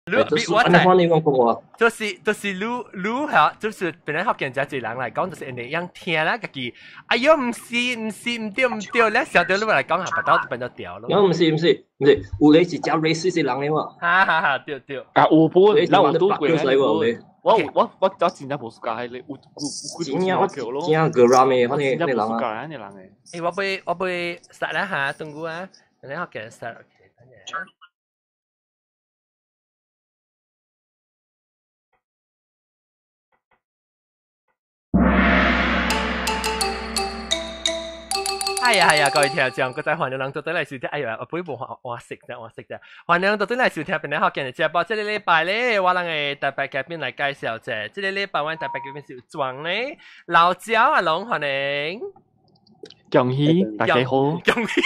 你我你你講過就是你嚇，就是本來福建這濟人來講，就是人哋樣聽啦，家己，哎喲，毋是毋是毋對毋對，你想到你來講下，不到變做掉咯。毋是毋是毋是，有你是真 racist 人嚟喎。哈哈哈，對對。啊，有本，咱有拄過。我我我我真正無 suka 彼個，有有真正我真正個人的，反正那人啊。那人的。欸，我欲 start 啦嚇，中國啊，你學嘅 start，等陣。係啊係啊，各位聽眾，閣再歡迎人做轉來收聽。哎呀，我不會我識啫，我識啫。歡迎人做轉來收聽，邊個福建的節目。這個禮拜咧，我人會特別嘉賓來介紹者。這個禮拜我特別嘉賓是有莊咧，老焦阿龍歡迎。恭喜大家好。恭喜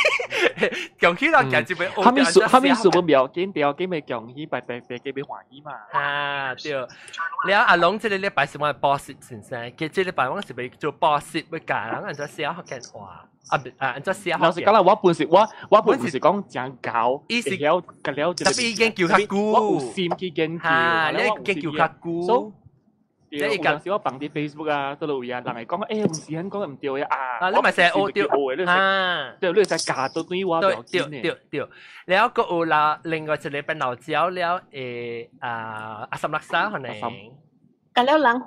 恭喜到今日要。哈密數哈密數不要緊，不要緊咪恭喜，白白白嘅欲歡喜嘛。啊對，了阿龍這個禮拜是我的 boss 先生，佢這個禮拜我是欲做 boss，欲教人按怎寫福建話。啊啊！按怎寫？老實講啦，我本是我我本是講真厚，伊是了了，特別研究較久，我有心去研究，你研究較久。你有陣時我放佇 Facebook 啊，倒落位啊，人會講，欸，毋是按講毋對的啊。啊，你嘛是學著啊？對，你會使教到對我對對對對。了閣有啦，另外一個變老焦了，誒啊阿三六三可能。甲了人好。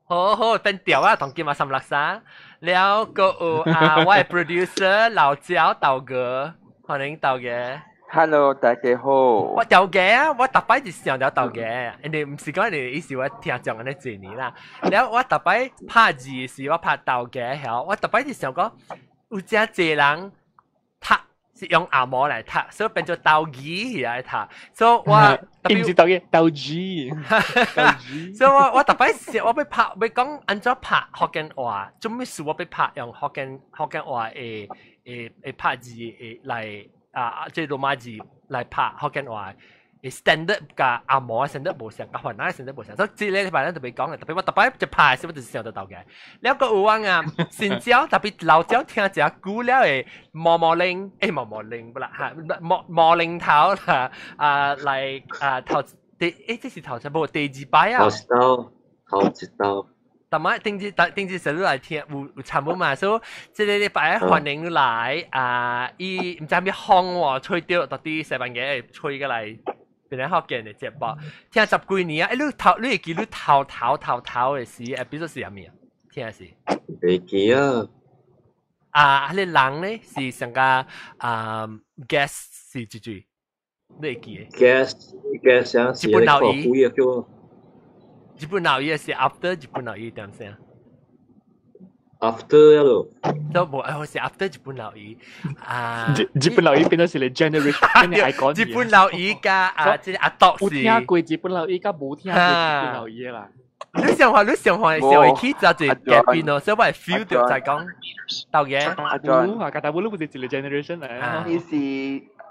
好好變調啊，同金阿三六三。了閣有啊，我的 producer 老焦豆哥，歡迎豆哥。 Hello，大家好。我豆哥啊，我逐擺就想著豆哥，因為毋是講你意思，我聽講按呢濟年啦。了我逐擺拍字時，我拍豆哥曉，我逐擺就想講有誠濟人讀是用紅毛來讀，所以變做豆字來讀。所以我伊毋是豆字，豆字。所以我我逐擺是我欲拍欲講按怎拍福建話，做物事我欲拍用福建話的的的拍字的來。啊！這羅馬字來拍福建話，standard 佮紅毛 standard 無相，佮雲南 standard 無相。所以這個禮拜咱特別講嘅，特別我特別一拍時，我就是想得到嘅。了閣有我啊，新椒特別老椒聽誠久了的毛毛鈴，欸毛毛鈴不啦嚇，毛毛鈴頭啦啊來啊頭第欸這是頭一無第二擺啊。頭一道，頭一道。逐擺頂日頂日時你來聽有有參與嘛，所以這個禮拜歡迎你來啊！伊毋知啥物風喎，吹著到佇西班牙會吹過來，變來福建的節目，聽十幾年啊！欸，你頭你會記你頭頭頭頭的時，欸，比如說是啥物啊？聽是？袂記啊！啊，彼個人咧是上個啊 guest 是幾句？你會記？guest guest 啊，是日本老伊。日本老伊是 after 日本老伊點聲？after 咯，都無，我是 after 日本老伊啊。日本老伊變做是個 generation，日本老伊佮啊，這個阿獨是。有聽過日本老伊，佮無聽過日本老伊啦。你想話，你想話，想會起就一個改變咯，所以我會 feel 到就係講，導演。阿 John，啊，大部分都是一個 generation 嚟。伊是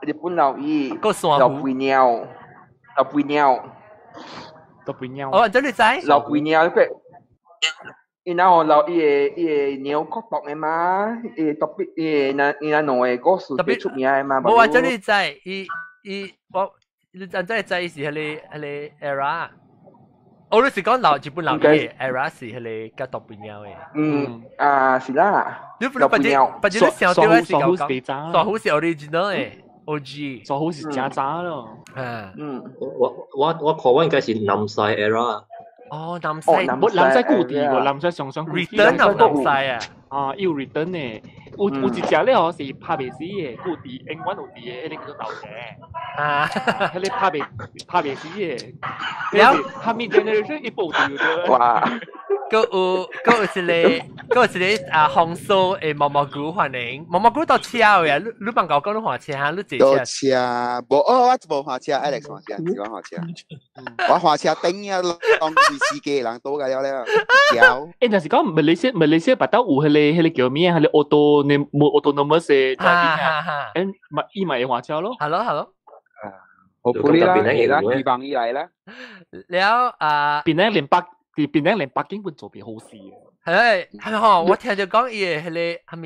日本老伊，個山老肥貓，老肥貓。老肥貓。哦，這你知？老肥貓佢，伊那吼老伊个伊个貓較毒的嘛，伊特別伊個那伊那兩個故事特別出名的嘛。無啊，這你知？伊伊我你真真知伊是彼個彼個 era。哦，你是講老日本老伊的 era 是彼個較毒肥貓的。嗯，啊是啦。你不不只不只你想到的是講，傻虎是 original 的。O.G. 傻虎是誠早咯。嗯。嗯。我我我看我應該是南西 era。哦，南西，無南西固定無，南西常常 return 啊，南西啊。啊，伊有 return 的，有有一隻咧吼是拍袂死的，固定永遠有佇的，彼個叫做豆芽。啊，彼個拍袂拍袂死的。了，蝦米 generation 伊報掉。哇！閣有閣有一個，閣有一個啊，紅酥的毛毛菇歡迎，毛毛菇到車的啊，你你幫我講你換車哈，你坐車？車，無哦，我無換車，Alex 換車，是我換車。我換車頂啊，當時司機人倒個了了，橋。欸，但是講馬來西亞，馬來西亞別兜有彼個彼個叫咩啊？彼個 auto 呢，無 autonomous 的駕駛啊，欸，嘛伊嘛會換車咯。 Hello，Hello。好，啦，啦，希望伊來啦。了啊，檳城連北。檳城連北京本做別好事。係係吼，我聽著講伊的彼個啥物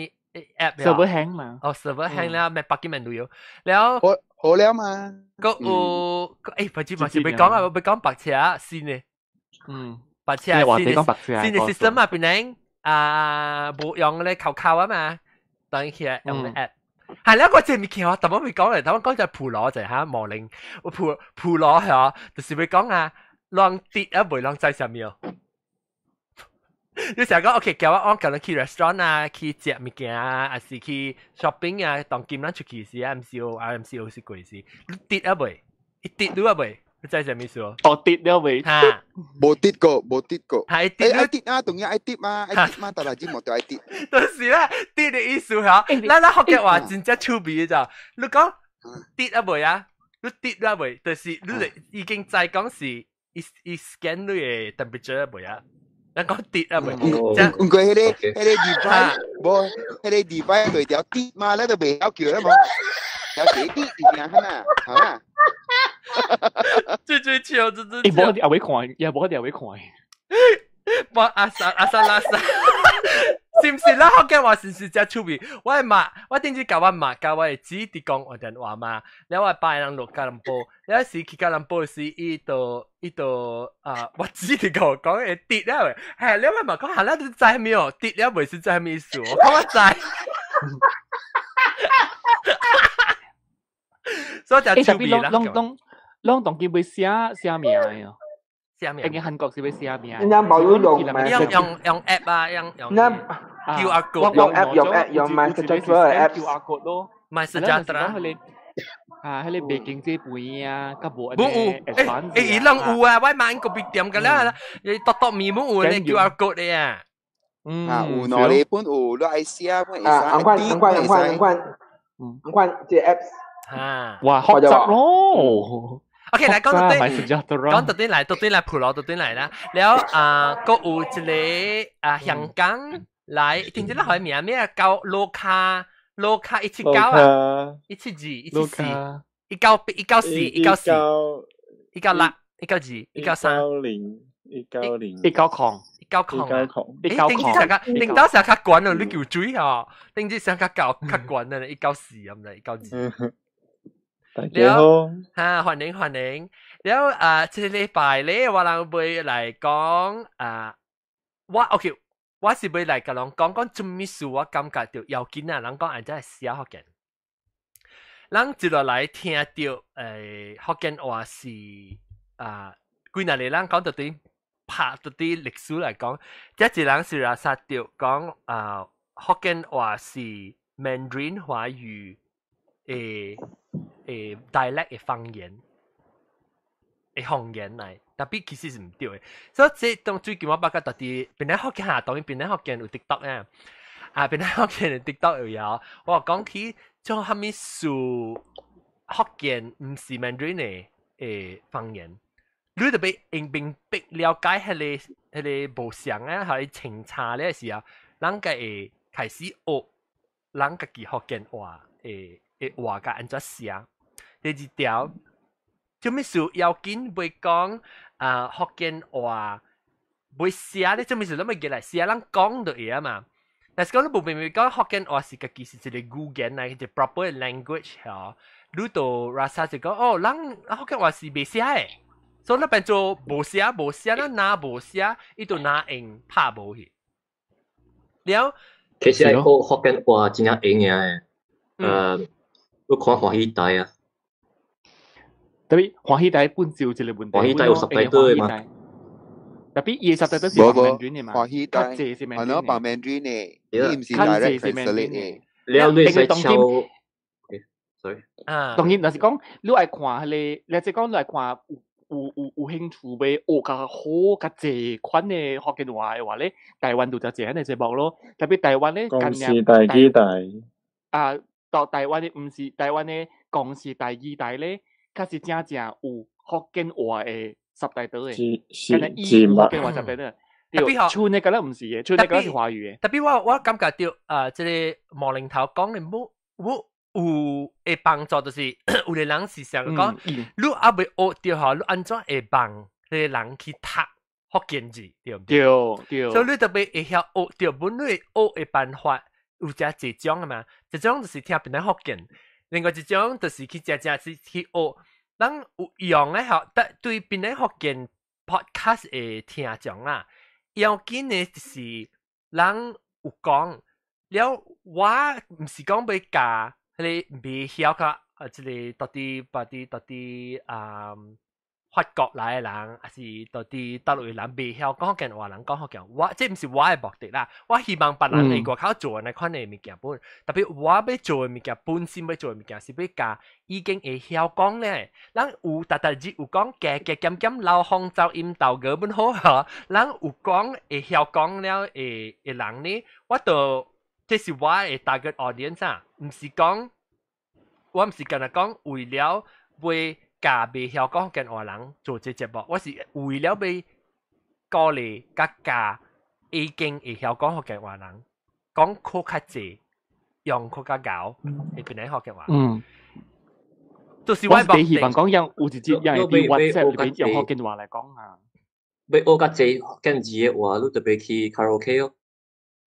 app server hang 嘛。哦，server hang 了，咩北京人都有。了。好了嘛。個有不知嘛是欲講啊，欲講白車新的。白車新的新的 system 啊，變成啊無用咧扣扣啊嘛，當然起來用咧 app。係啦，我這物件我特別會講嚟，頭講就普羅就嚇無靈，普普羅係就是會講啊，攏跌啊，袂攏知啥物哦。你成日講 OK，叫我叫人去 restaurant 啊，去食物件啊，還是去 shopping 啊，當今咱出去時 MCO 啊 MCO 是過時，你跌啊未？一跌你啊未？你知啥物意思哦？哦，跌了未？嚇，無跌過，無跌過。係跌，愛跌啊，當然愛跌嘛，愛跌嘛，但係只無對愛跌。就是啦，跌的意思嚇，咱福建話真正趣味咋？你講跌啊未啊？你跌啊未？就是你已經知講是伊伊 scan 你的 temperature 未啊？咱講跌啊未？毋過彼個 device 無，彼個 device 對條跌嘛，咱都袂曉叫啦無，條跌跌是正哈呐，好啦。最最笑，最最笑。無我會看，也無我會看。無阿薩阿薩拉薩，是毋是啦？福建話是毋是真趣味？我的媽，我頂次共我媽佮我的姊佇講話電話嘛，了我爸人落吉隆坡，了時去吉隆坡時，伊就啊，我姊佇共我講會跌了未？嘿，了我媽講，哈，你知咩哦？跌了未是知咩意思？我講我知。所以就趣味啦。攏攏攏當今欲寫寫名的哦。寫名。應該韓國是欲寫名。人家冇用用用用 app 啊，用用 QR code。用 app 用 app 用 MySejahtera app。 QR code 咯。 MySejahtera。啊，彼個袂經濟肥啊，較無無有，伊攏有啊，我買個別店個啦，伊獨獨面無有咧 QR code 的啊。啊，有兩個本有，你愛寫本會使，啊，按款按款按款按款，按款這 apps。啊！哇，複雜咯。 OK，來講到底，講到底來，到底來普羅，到底來啦。了啊，閣有一個啊，香港來，聽這個號名咩？叫羅卡，羅卡179啊，172，174，19 194，194，196，192，193，190，190，190，190，190，頂到時較懸哦，你叫水哦，頂這時較高較懸啊，194咁啦，192。大家好，哈，歡迎歡迎。了啊，這個禮拜咧，我人會來講啊，我 OK，我是欲來共人講講做物事，我感覺著要緊啊。人講按怎寫福建，人接落來聽著福建話是啊，幾若個人講到底拍到底歷史來講，這一人是話殺著講啊，福建話是 Mandarin 華語dialect 的方言，的方言來，特別其實是毋對的。所以這當最近我捌甲特佇檳城福建下，當然檳城福建有 TikTok 啊，啊檳城福建的 TikTok 有有，我講起做啥物事福建毋是 Mandarin 的方言，你特別用明白了解彼個無相啊，還是清查咧時候，人家會開始學人家己福建話的話共按怎寫。第二條，做物事要緊袂講啊福建話袂寫咧，做物事攏欲記來寫，人講就會啊嘛。但是講你無明明講福建話是家己是一個語言來，一個 proper language 吼。你就拉薩就講哦，人福建話是袂寫的，所以你變做無寫無寫，咱若無寫，伊就若用拍無去。了，其實愛學福建話真正用的，你看歡喜台啊。特別歡喜台本就有一個問題，歡喜台有十大隊嘛？特別伊十大隊是放 Mandarin 的嘛？歡喜台較濟是 Mandarin，係放 Mandarin 的，伊毋是 direct translate 的。了你使抄，sorry。啊，當然，若是講你愛看彼個，你即講你愛看有興趣欲學較好較濟款的福建話的話咧，台灣就誠濟按呢節目咯。特別台灣咧，公視台語台啊，到台灣的毋是台灣的公視台語台咧。較是真正有福建話的十大隊的，是是福建話十大隊。對，像那個咧毋是的，像那個是華語的。特別我感覺著啊，這個毛領頭講的無無有會幫助，就是有的人是想講，你猶未學著吼，你按怎會幫彼個人去讀福建字，對毋對？對對。所以你特別會曉學著，本你學的辦法有誠濟種啊嘛，一種就是聽別人福建。另外一種就是去食食是去學，咱有用咧學，但對邊個福建 podcast 的聽眾啦，要緊的就是人有講了，我毋是講欲教彼个未曉較啊，這个到底到底到底啊法國來的人，還是到底大陸的人未曉講福建話，人講福建話，這毋是我的目的啦。我希望別人會外口做按呢款的物件本，特別我欲做的物件本身欲做的物件是欲教已經會曉講咧。咱有逐逐日有講加加減減流風走音豆芽本好吼，咱有講會曉講了的的人呢，我就這是我的 target audience 啊，毋是講我毋是干焦講為了欲教未曉講福建話人做這節目，我是為了欲鼓勵佮教已經會曉講福建話人講較較濟，用較較𠢕，會變來福建話。就是我是希望講有有一節人會佇 WhatsApp 裏邊用福建話來講啊。欲學較濟福建字的話，你特別去卡拉 OK 哦，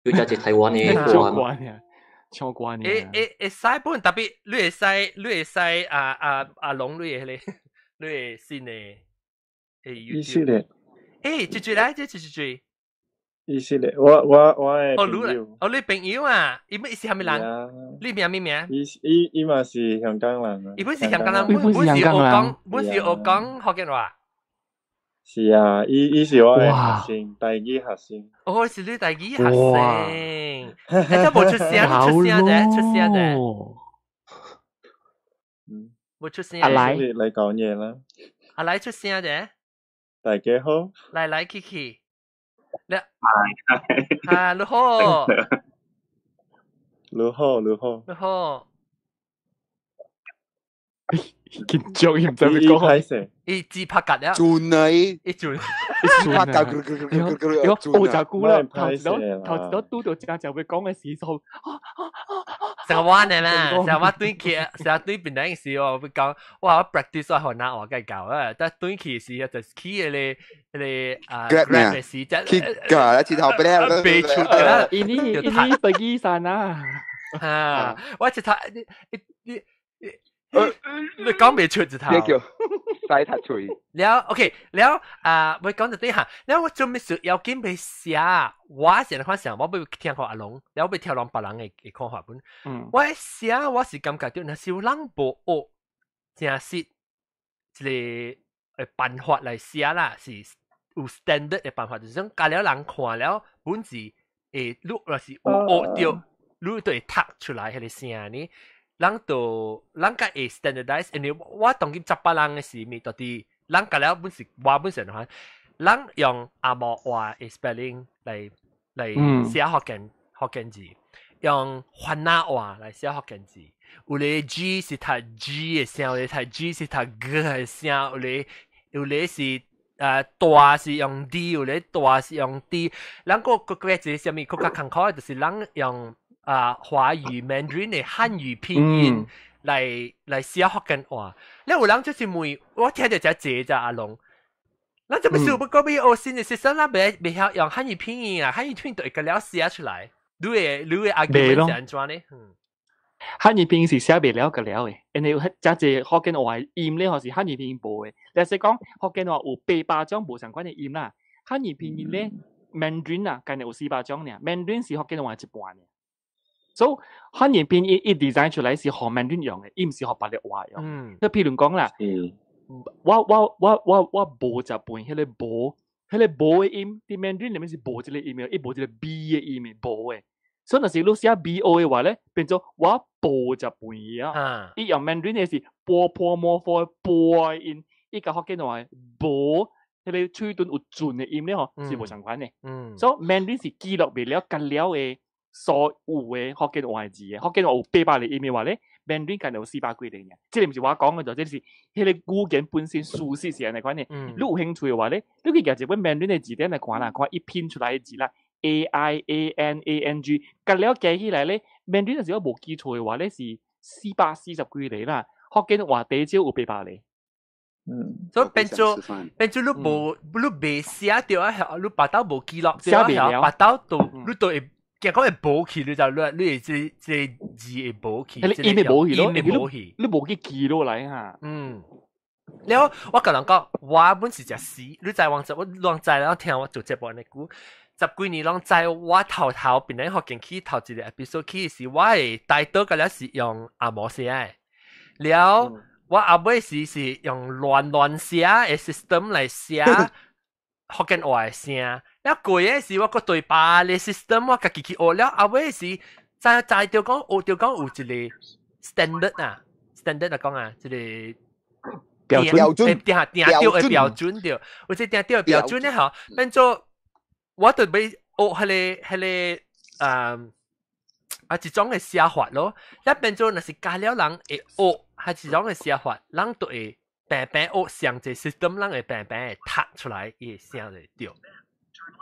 有遮濟台灣的歌嘛。唱歌呢？會會會使本，特別你會使，你會使啊啊阿龍你的彼个，你的新的誒意思咧？欸，這這來，這這這這。意思咧，我的朋友。哦，你朋友啊？伊欲是啥物人？你名咩名？伊伊伊嘛是香港人啊。伊本是香港人，本是學講，本是學講福建話。是啊，伊伊是我的學生，台語學生。哦，是你台語學生。欸，這無出聲，出聲的，出聲的。嗯，無出聲。阿來，你來講嘢啦。阿來出聲的。大家好。來來去去。你啊，你好。你好，你好。你好。緊張，伊毋知欲講。伊自拍格了。轉啊伊。伊轉。自拍格。伊講學真久啦，頭一頭頭一拄著真正欲講的時候，成我呢啦，成我轉去，成轉邊頂時我欲講，哇，我 practice 我予人話該教啊，但轉去時就是去彼个彼个啊 Grab 的時，就去個一頭俾你，飛出啦，伊呢伊呢飛機山啊，啊，我一頭你你你。你講袂出一頭，叫洗頭喙。了，OK，了啊，我講到對下，了我做咩事要緊欲寫，我現在看想，我欲聽看阿龍，了我欲聽人別人的的看法本。我寫我是感覺著，若是有人無學，真實一个辦法來寫啦，是有 standard 的辦法，就是講教了人看了本字，會你若是有學著，你就會讀出來彼个聲呢。人就人較會 standardize，因為我當今十八人的時，咪到底人教了本是我本身的話，人用紅毛話的 spelling 來來寫福建字，用番仔話來寫福建字。有个 G 是讀 G 的聲，有个讀 G 是讀 G 的聲，有个有个是大是用 D，有个大是用 D。人個個個一個啥物閣較艱苦的，就是人用啊華語 Mandarin 的漢語拼音來來寫福建話。了有人就是問，我聽著真濟只阿龍，咱這麼想欲閣欲學新的時陣，咱袂袂曉用漢語拼音啊，漢語拼音就會共了寫出來。你的 argument 是按怎呢？嗯。漢語拼音是寫袂了個了的，因為真濟福建話音咧，吼是漢語拼音無的。例如講福建話有800種無相仝的音啦，漢語拼音咧 Mandarin 啊，干焦有400種爾，Mandarin 是福建話一半爾。所以漢語拼音伊 design 出來是予 Mandarin 用的，伊毋是予別个話用。就譬如講啦，我無食飯，彼个無，彼个無的音，佇 Mandarin 裡面是無這个音的，伊無這個 B 的音的，無的。所以若是你寫 B O 的話咧，變做我無食飯啊。伊用 Mandarin 的是波潑摸科波的音，伊佮福建話無，彼个喙唇有準的音咧吼，是無相仝的。所以 Mandarin 是記錄袂了佮了的所有的福建話字的，福建話有800個音的話咧，Mandarin 干焦有400幾個爾。這个毋是我講的，就這是彼个語言本身事實是按呢款的。你有興趣的話咧，你去舉一本 Mandarin 的字典來看啦，看伊拼出來的字啦，A I A N A N G，佮了加起來咧，Mandarin 若是我無記錯的話咧，是440幾個啦，福建話最少有800個。所以變做你無你袂寫著啊，你腹肚無記錄，寫袂了，腹肚都你都會。驚講會無去，你就你會這字會無去，彼個音會無去咯，音會無去，你無去記落來哈。嗯，了我共人講，我本是食死，你知往我攏知，然後聽我做節目按呢久，十幾年攏知我頭頭檳榔福建去頭一個 episode 去時，我會帶倒個了是用紅毛寫的，了我後尾是用亂亂寫的 system 來寫福建話的聲，了過個時我閣對別个 system 我家己去學了，後尾時知知著講學著講有一個 standard 啊，standard 來講啊，這個標準定定定著的標準對，有這定著的標準咧吼，變做我就欲學彼個啊一種的寫法咯，了變做若是教了人會學，彼一種的寫法，人就會平平學上一個 system，人會平平會讀出來，伊的聲就會對。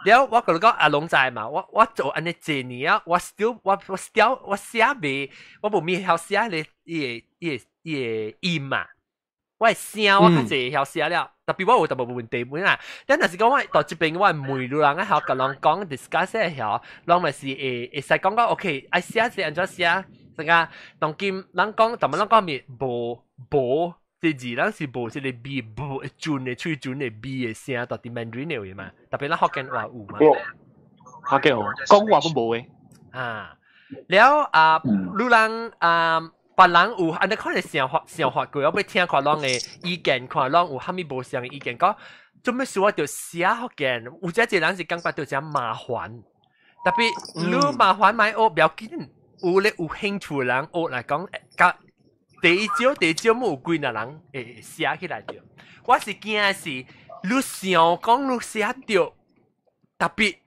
了我共你講阿龍知嘛，我做按呢濟年啊，我 still 我 still 我寫袂，我無咪曉寫咧伊個音嘛。我的聲我較濟會曉寫了，特別我有淡薄問題本啊。但若是講我到這邊我問路人啊，曉共人講 discuss 的曉，攏嘛是會會使講講 OK，愛寫是按怎寫，這個當今人講，淡薄人講咪無無這字，咱是無這個 B 無準的喙準的 B 的聲，到佇 Mandarin 的話嘛，特別咱福建話有嘛。福建話講話都無的。啊，了啊，路人啊。別人有按呢款的想法想法過，我欲聽看攏的意見，看攏有啥物無相的意見，講做咩事我著寫福建，有這濟人是感覺著誠麻煩，特別你麻煩莫學不要緊，有咧有興趣的人學來講，甲第一招第一招有幾若人會寫起來著。我是驚的是你想講你寫著，特別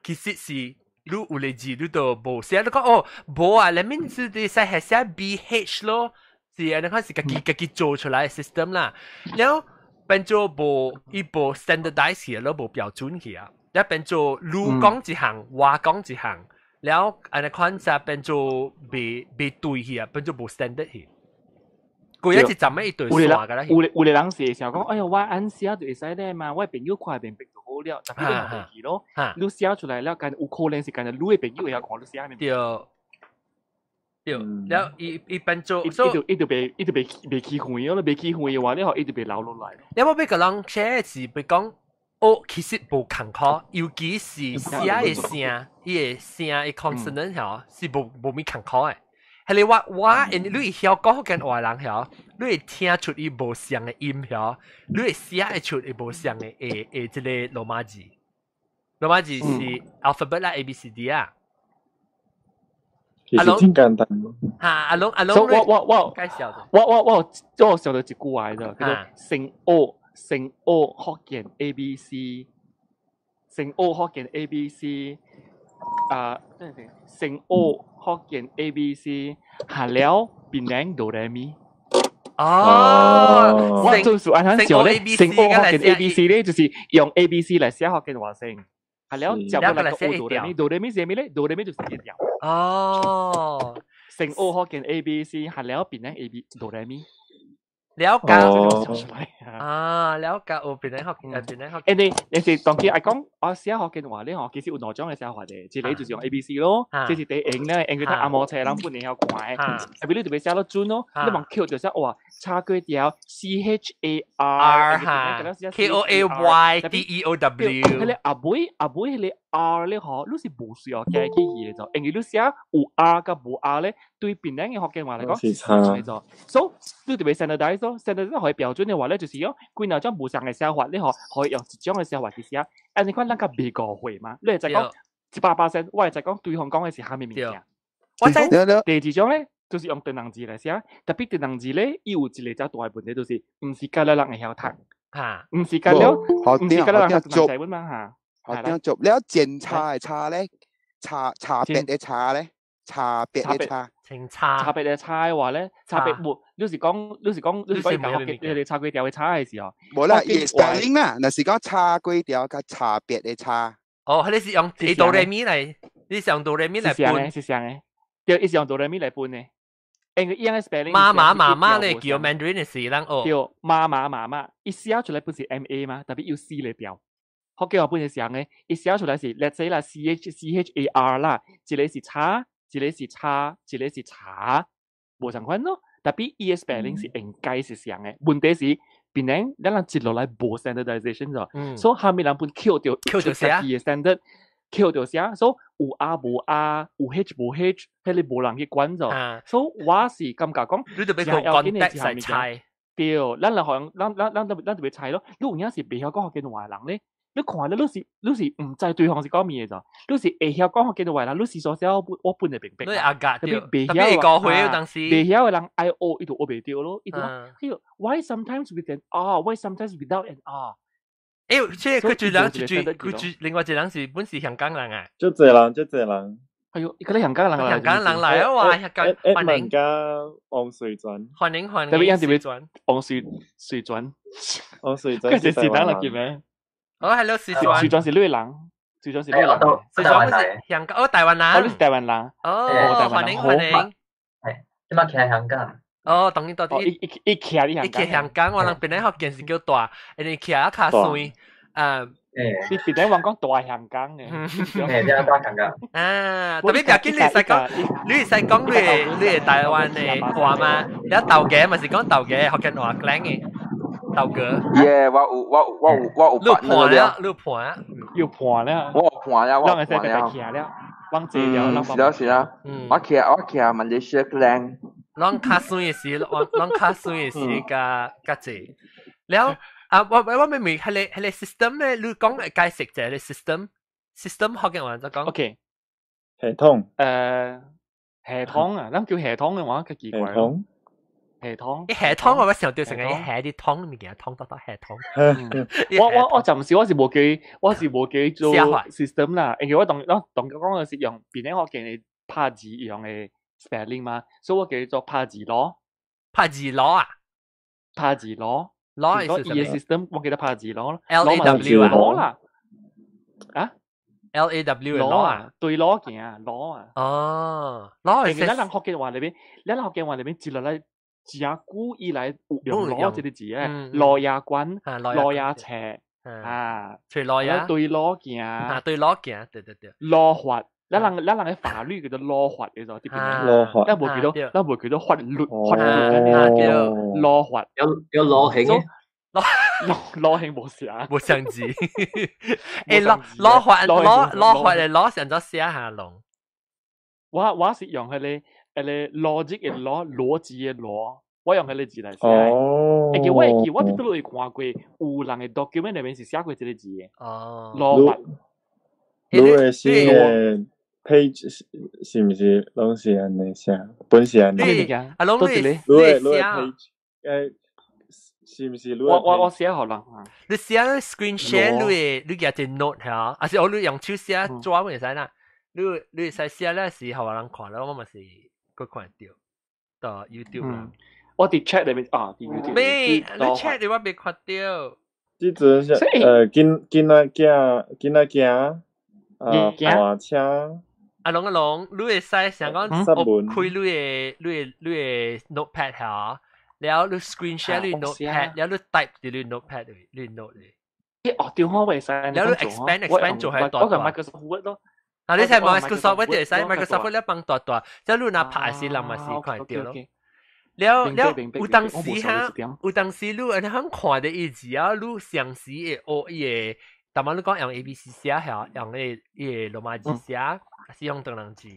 其實是。你有個字你都無寫，你講哦無啊，裡面是會使係寫 B H 咯，是按呢款是家己家己做出來的 system 啦。了變做無伊無 standardize 去咯，無標準去啊。了變做你講一項，我講一項，了按呢款就變做袂袂對去啊，變做無 standard 去。規一一站一對線㗎啦。有的人是會想講，哎喲，我按寫就會使咧嘛，我朋友看明白就好了，但係你袂記咯，你寫出來了，敢有可能是敢你的朋友會曉看你寫物。對，對，了伊伊變做，伊就袂去遠咯，袂去遠的話，你予伊就袂留落來。你我欲共人寫是欲講，哦，其實無艱苦，尤其是寫的聲，伊的聲的 consonant 吼，是無無物艱苦的。係你我我，因你會曉講福建話人曉，你會聽出伊無相的音曉，你會寫會出伊無相的會會這個羅馬字。羅馬字是 alphabet 啦，A B C D 啊。其實真簡單。哈，阿龍阿龍，我我我介紹我我我我想到一句話啫，叫做先學先學福建 A B C，先學福建 A B C，啊，等陣先學福建 A B C，下了檳榔哆來咪。哦，我就是按怎想咧，先學福建 A B C 咧，就是用 A B C 來寫福建話聲。下了接落來個學哆來咪，哆來咪是啥物咧？哆來咪就是一調。哦，先學福建 A B C，下了檳榔 A B 哆來咪。了解啊，了解有檳榔福建，檳榔福建。因為你是當佢愛講我寫福建話咧吼，其實有兩種嘅寫法嘅，一個就是用 A B C 咯，這是第一用咧，用佢睇紅毛冊人本會曉看的。特別你特別寫得準咯，你望 Q 就寫哇，叉粿條 C H A R R 哈 K O A Y D E O W。彼個後尾後尾彼個 R 咧吼，你是無需要加去伊嘅就，因為你寫有 R 佮無 R 咧，對檳榔嘅福建話來講是差咗。所以你特別 standardize 咯，standardize 可以標準的話咧，就是講幾若種無相嘅寫法，你嗬可以用一種嘅寫法去寫。按呢款咱較袂誤會嘛，你會知講100%，我會知講對方講嘅是啥物物件。我知。第二種咧，就是用唐人字來寫，特別唐人字咧，伊有一個較大嘅問題，就是毋是甲了人會曉讀，嚇，毋是甲了，毋是甲了人讀字嘛嚇。學點做了檢查的查咧，查查別的查咧，查別的查。查查別的查的話咧，查別無，你是講你是講你是講你是查粿條的查的時候。無啦，伊 spelling 啦，若是講查粿條佮查別的查。哦，你是用哆來咪來，你是用哆來咪來分？是啥的？對，伊是用哆來咪來分的。因為伊樣的 spelling。媽媽媽媽咧叫 Mandarin 的時，咱學。對，媽媽媽媽，伊寫出來不是 M A 嗎？特別有四個調。福建話本是啥嘅？伊寫出來是 let's say 啦，C H C H A R 啦，一個是叉，一個是叉，一個是茶，無相款咯。Tapi 伊嘅 spelling 是應該是相嘅，問題是變成咱人接落來無 standardization 咗，所以下面人本扣掉扣掉寫嘅 standard。扣掉寫，所以有 R 無 R，有 H 無 H，彼個無人去管咗。所以我是感覺講，你就欲講 context 來猜。對，咱人好像咱就欲猜咯。你有影是袂曉講福建話人咧，你看咧，你是毋知對方是講咩嘅，你是會曉講福建話人，你是說寫我本會明白。你阿格對，袂曉個會當時，袂曉嘅人愛學，伊就學袂著咯。伊就講，哎喲，Why sometimes with an R？Why sometimes without an R？欸，這個佢住人住佢住另外一個人是本是香港人啊。足濟人，足濟人。哎喲，佢哋香港人來。香港人來啊！哇，香港歡迎。加王水轉。歡迎歡迎。特別樣特別王水水轉。王水轉。佢是是人嚟嘅咩？哦，係咯，水轉。水轉是女人，水轉是女人。水轉是香港，哦，台灣人。哦，你是台灣人。哦，歡迎歡迎。係，點解企喺香港？哦，當然到底一徛你一徛香港，我人本來福建是叫大，因為徛啊較細。啊，你別等話講大香港嘅，誒，大香港。啊，特別別緊你使講，你使講你台灣嘅話嘛？你豆家嘛是講豆家福建話靚嘅豆哥。耶，我有你盤了，你盤，又盤了，我盤了，我盤了，了，忘記了，是啦是啦，我徛馬來西亞靚。攏較水嘅時，攏較水嘅時，較較濟了。啊！我明明彼個 system 咧，你講解釋者個 system 福建話就講。 OK，系統。系統啊，咱叫系統嘅話較奇怪。系統。系統。系統我想到成個系啲湯物件，湯到到系統。我暫時我是無記，我是無記做 system 啦，因為我當講嘅是用邊個福建嘅拍字用嘅 spelling 嘛，所以我叫做拍字囉。拍字囉啊？拍字囉。攞係伊個 system，我記得拍字囉，L A W 啊，攞啦，啊，L A W 攞啊，對攞件啊，攞啊，哦，攞係。咱人福建話裏邊，咱人福建話裏邊接落來，自久以來有用攞這個字誒，攞牙關，攞牙斜，啊，隨攞牙，對攞件，啊，對攞件，對對對，攞法，咱人嘅法律叫做攞法嘅咗，啲邊，攞法，咱無叫做，咱無叫做法律，法律叫攞法，有攞興嘅。攞興無寫，無相字。欸，攞法攞法嚟攞成咗寫下龍。我是用彼個邏輯嘅邏，邏輯嘅邏，我用彼個字來寫。哦。會記我會記，我佇倒落會看過，有人嘅 document 內面是寫過這個字嘅。哦。攞法。你的新嘅 page 是毋是攏是按呢寫？本是按呢。啊，攏你你的 page 誒。是毋是？我寫予人。你寫 screen share 你嘅一個 note 嚇，還是我你用手寫紙會使啦？你會使寫咧是予人看啦，我嘛是閣看著到 YouTube 啦。我佇 chat 裏面啊，佇 YouTube。咩？你 chat 你我未看著。這陣是囡仔囝啊，大車。阿龍阿龍，你會使想講我開你的 notepad 嚇？了你 screen share 你 notepad，了你 type 佇你 notepad 裏，你 note 裏。哦，電話會使。了你 expand expand 做係大大。我個 Microsoft Word 咯。啊，你睇 Microsoft Word 就會使 Microsoft Word 咧幫大大，即係你若拍時人嘛是看著咯。了了，有當時哈，有當時你按呢看著伊字啊，你相時會學伊個，逐擺你講用 A B C 寫，用伊個羅馬字寫，還是用唐人字？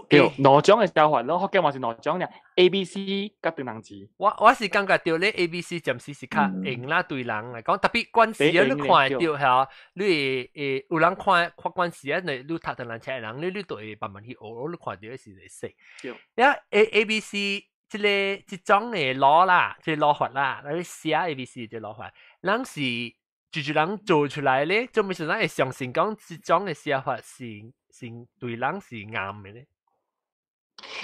對，兩種嘅寫法咯，福建話是兩種爾，A、B、C 佮唐人字。我是感覺著咧 A、B、C 暫時是較用啦，對人來講，特別關時啊，你看會著嚇，你會有人看看關時啊，你讀唐人冊的人，你就會慢慢去學，你看著是會識。了 A、A、B、C 這個這種的邏啦，這個邏法啦，你寫 A、B、C 這個邏法，人是就是人做出來咧，做咩事咱會相信講這種的寫法是對人是啱的咧？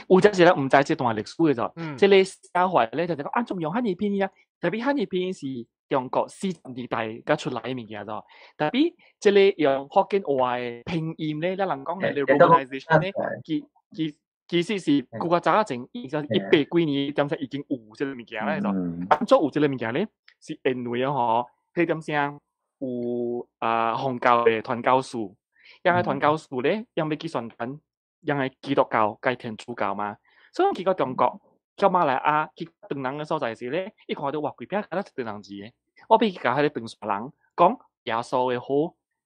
有陣時咧毋知這段歷史嘅就，這個寫法咧就講按怎用漢語拼音啊，特別漢語拼音是中國40年代才出來的物件就，特別這個用福建話的拼音咧，咱人講的 romanization 咧，其實是古較早前，一百幾年點才已經有這個物件咧就，按怎有這個物件咧，是因為吼，彼點聲有有啊弘教的傳教士，𪜶个傳教士咧，𪜶欲去宣傳，𪜶个基督教佮天主教嘛。所以去到中國、到馬來亞去唐人的所在時咧，伊看著哇，規片敢若是唐人字的，我欲去共彼个唐山人講耶穌的好，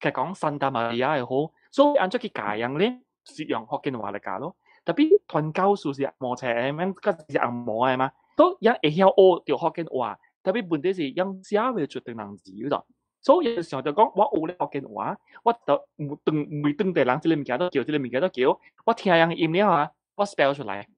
共講聖達瑪利亞的好，所以按怎去教𪜶咧，是用福建話來教咯。Tapi 傳教士是紅毛冊的，免佮是紅毛的嘛，都𪜶會曉學著福建話，tapi 問題是𪜶寫袂出唐人字咯。所以想著講，我學咧福建話，我就當每當地人這个物件都叫，這个物件都叫，我聽𪜶音了啊，我 spell 出來，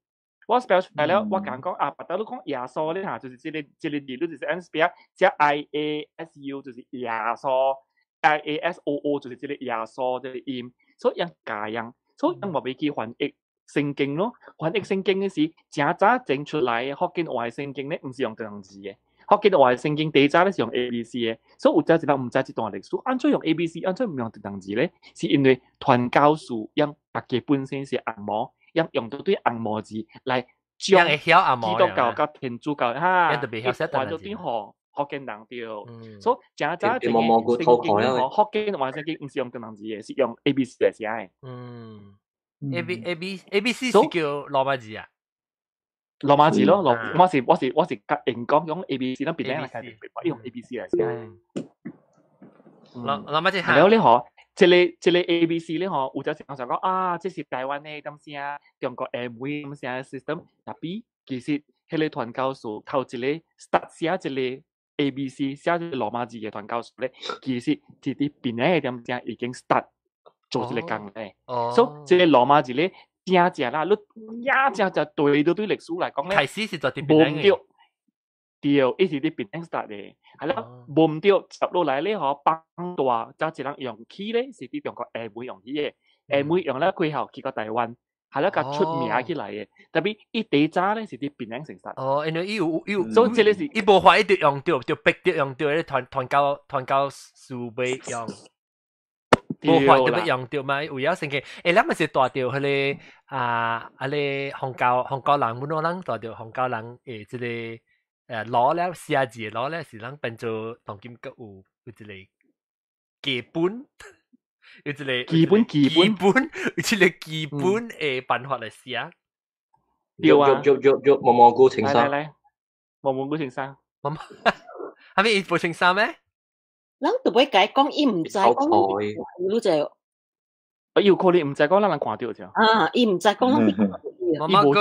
我 spell 出來了，我共講啊，別兜你講耶穌咧嚇，就是這个這个字，你就是按 spell，寫 IASU 就是耶穌，IASOO 就是這个耶穌這个音，所以𪜶教𪜶，所以𪜶嘛欲去翻譯聖經咯，翻譯聖經的時，誠早整出來的福建話的聖經咧，毋是用唐人字的。福建話的聖經第早咧是用 A B C 的，所以有陣時人毋知這段歷史，按怎用 A B C，按怎毋用唐人字咧？是因為傳教士𪜶家己本身是紅毛，𪜶用著對紅毛字來將基督教佮天主教哈，傳著對予福建人對，所以誠早前的聖經吼，福建話聖經毋是用唐人字的，是用 A B C 來寫的。嗯，A B A B A B C 是叫羅馬字啊？羅馬字咯，羅我是我是我是甲英講用 A B C，咱別人來開用 A B C 來寫。羅羅馬字。了你嗬，這个這个 A B C 咧嗬，有陣時人想講啊，這是台灣的點聲，中國下尾點聲 system，tapi 其實彼个傳教士頭一个 start 寫這个 A B C 寫這个羅馬字的傳教士咧，其實是佇檳城的點聲已經 start 做這个工咧。所以這个羅馬字咧。正正啦，你也正正對對對歷史來講咧，開始是做佇檳城的，對，伊是佇檳城 start 的，係啦，無毋對，接落來咧嗬，放大，才一人用起咧，是佇中國下尾用起的，下尾用了過後去到台灣，係啦，較出名起來的。Tapi 伊第早咧是佇檳城成 start。哦，因為伊有伊有，所以這个是伊無法一直用著，就逼著用著，彼傳傳教傳教士欲用。無法就欲用著嘛，有影神奇。欸，咱嘛是帶著彼个啊，啊个洪教洪教人，阮老人帶著洪教人的這个攞了寫字攞了是咱變做當今閣有有一个基本，有一个基本基本有一个基本的辦法來寫。對啊，喐喐喐，毛毛菇穿衫，來來，毛毛菇穿衫，毛毛，係咪伊無穿衫咩？人就欲共伊講，伊毋知講，你就，啊，有可能毋知講，咱人看著啫。啊，伊毋知講，咱看著。毛毛菇，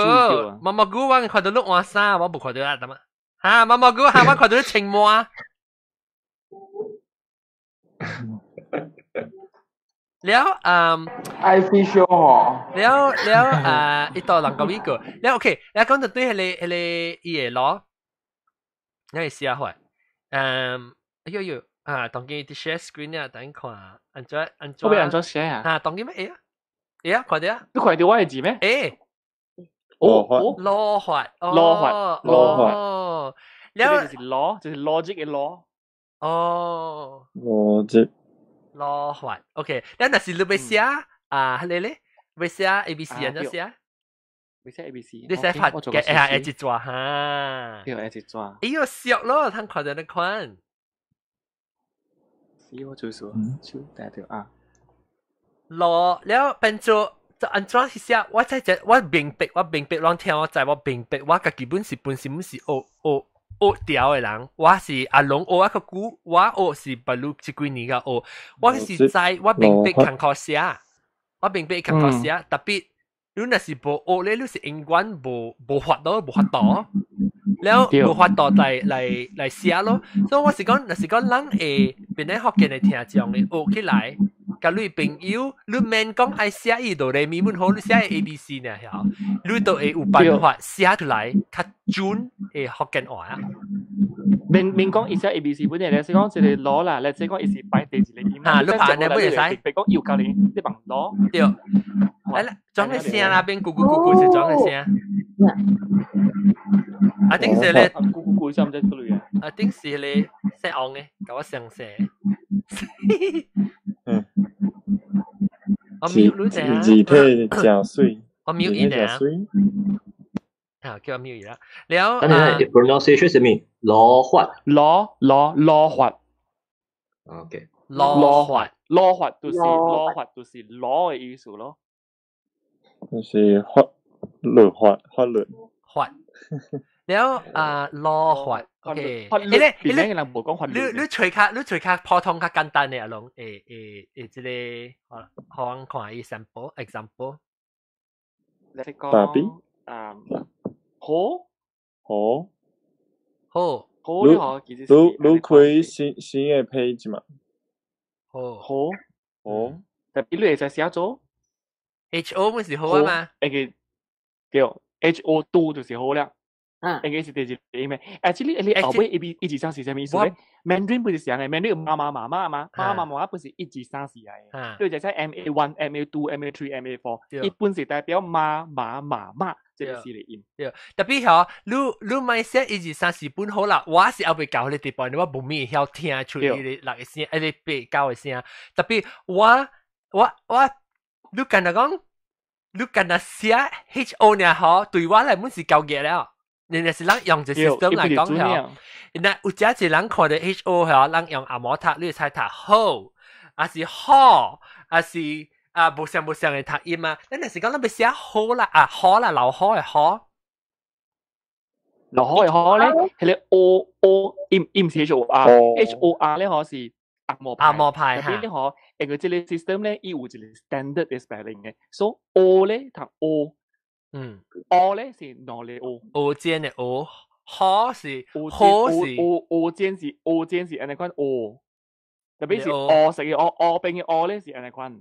毛毛菇，我看著你換衫，我無看著啊，得嘛？哈，毛毛菇，哈，我看著你穿毛。了，嗯，I feel 嗬。了了啊，伊到人講呢個，了 OK，了講到對彼个彼个伊會攞，你會寫開，嗯，哎呦呦。啊，當今佇 share screen 啊，等看，按怎按怎？我欲按怎 share 啊？啊，當今咩會啊？會啊，看著啊？你看著我的字咩？會。哦哦，羅法，羅法，羅法。哦，了就是 law，就是 logic 的 law。哦。邏輯。羅法，OK。咱若是你欲寫啊，彼个咧，欲寫 A B C 按怎寫？欲寫 A B C。你寫法嘅下一一紙哈。對，一紙。哎喲，熟咯，通看著你款。我做數，手帶著啊。羅了變做就按怎去寫？我在這我明白，我明白，攏聽我知，我明白，我家己本是本身本是學學學調的人，我是阿龍學啊較久，我學是捌汝這幾年較學，我是知我明白艱苦寫，我明白艱苦寫，tapi 你若是無學咧，你是永遠無無法度，無法度。了無法度來來來寫咯，所以我是講，若是講人會變咧福建的聽眾會學起來，共你朋友，你免講愛寫伊哆來咪本好，你寫 A B C 呢，曉，你都會有辦法寫出來較準的福建話啊。免免講伊寫 A B C 本來咧，是講一个羅啦，咧即講伊是擺第一个音。啊，你拍呢本會使？別講又教你，你放羅。對。來啦，裝个聲啦，變咕咕咕咕是裝个聲。啊，頂是咧，咕咕咕聲毋知出來啊。啊，頂是咧，姓王的，共我相寫。嗯。我 mute 你者字體誠媠，我 mute 伊者。啊，叫我 mute 伊啦。了，等陣，pronunciation 是咩？羅法，羅羅羅法。OK。攞法，攞法就是攞法就是攞的意思咯。就是法律法法律。法。了啊，攞法，OK。法律，邊個人無講法律？你你你揣較你揣較普通較簡單的啊，攏會會會這個，好我看伊 sample example。你講啊，好，好，好，好你好，其實你開新的 page 嘛？好，好，好，特別你會使寫做 H O 咪是好啊嘛？會記對，H O 拄就是好了。啊，應該是第一個音嘅。Actually，你後尾一一二三四啥物意思咧？Mandarin 不是啥嘅，Mandarin 媽媽媽媽嘛，媽媽媽媽本是一二三四嚟嘅。對，就係 MA one、MA two、MA three、MA four，伊本是代表媽媽媽媽，這個四個音。對，特別嗬，你你莫寫一二三四本好啦，我是後尾教你地步，我無咪曉聽出伊個六個聲，一個八九個聲。特別我，你干焦講，你干焦寫 H O 呢？嗬，對我來本是夠熱了。你若是咱用這 system 來講嗬，那有遮一人看著 H O 嗬，咱用紅毛讀，你會使讀好，還是好，還是啊無相無相的讀音啊？咱若是講咱欲寫好啦，啊好啦，老好的好，老好的好咧，彼个 O O 伊伊毋是 H O R，H O R 咧嗬是紅毛紅毛派哈。特別咧嗬，因為這个 system 咧，伊有一个 standard 的 spelling 的，所以 O 咧讀 O。O 咧是兩个 O， O 尖的 O，好是好是 O O 尖是 O 尖是按呢款 O，特別是 O 食嘅 O O 邊嘅 O 咧是按呢款。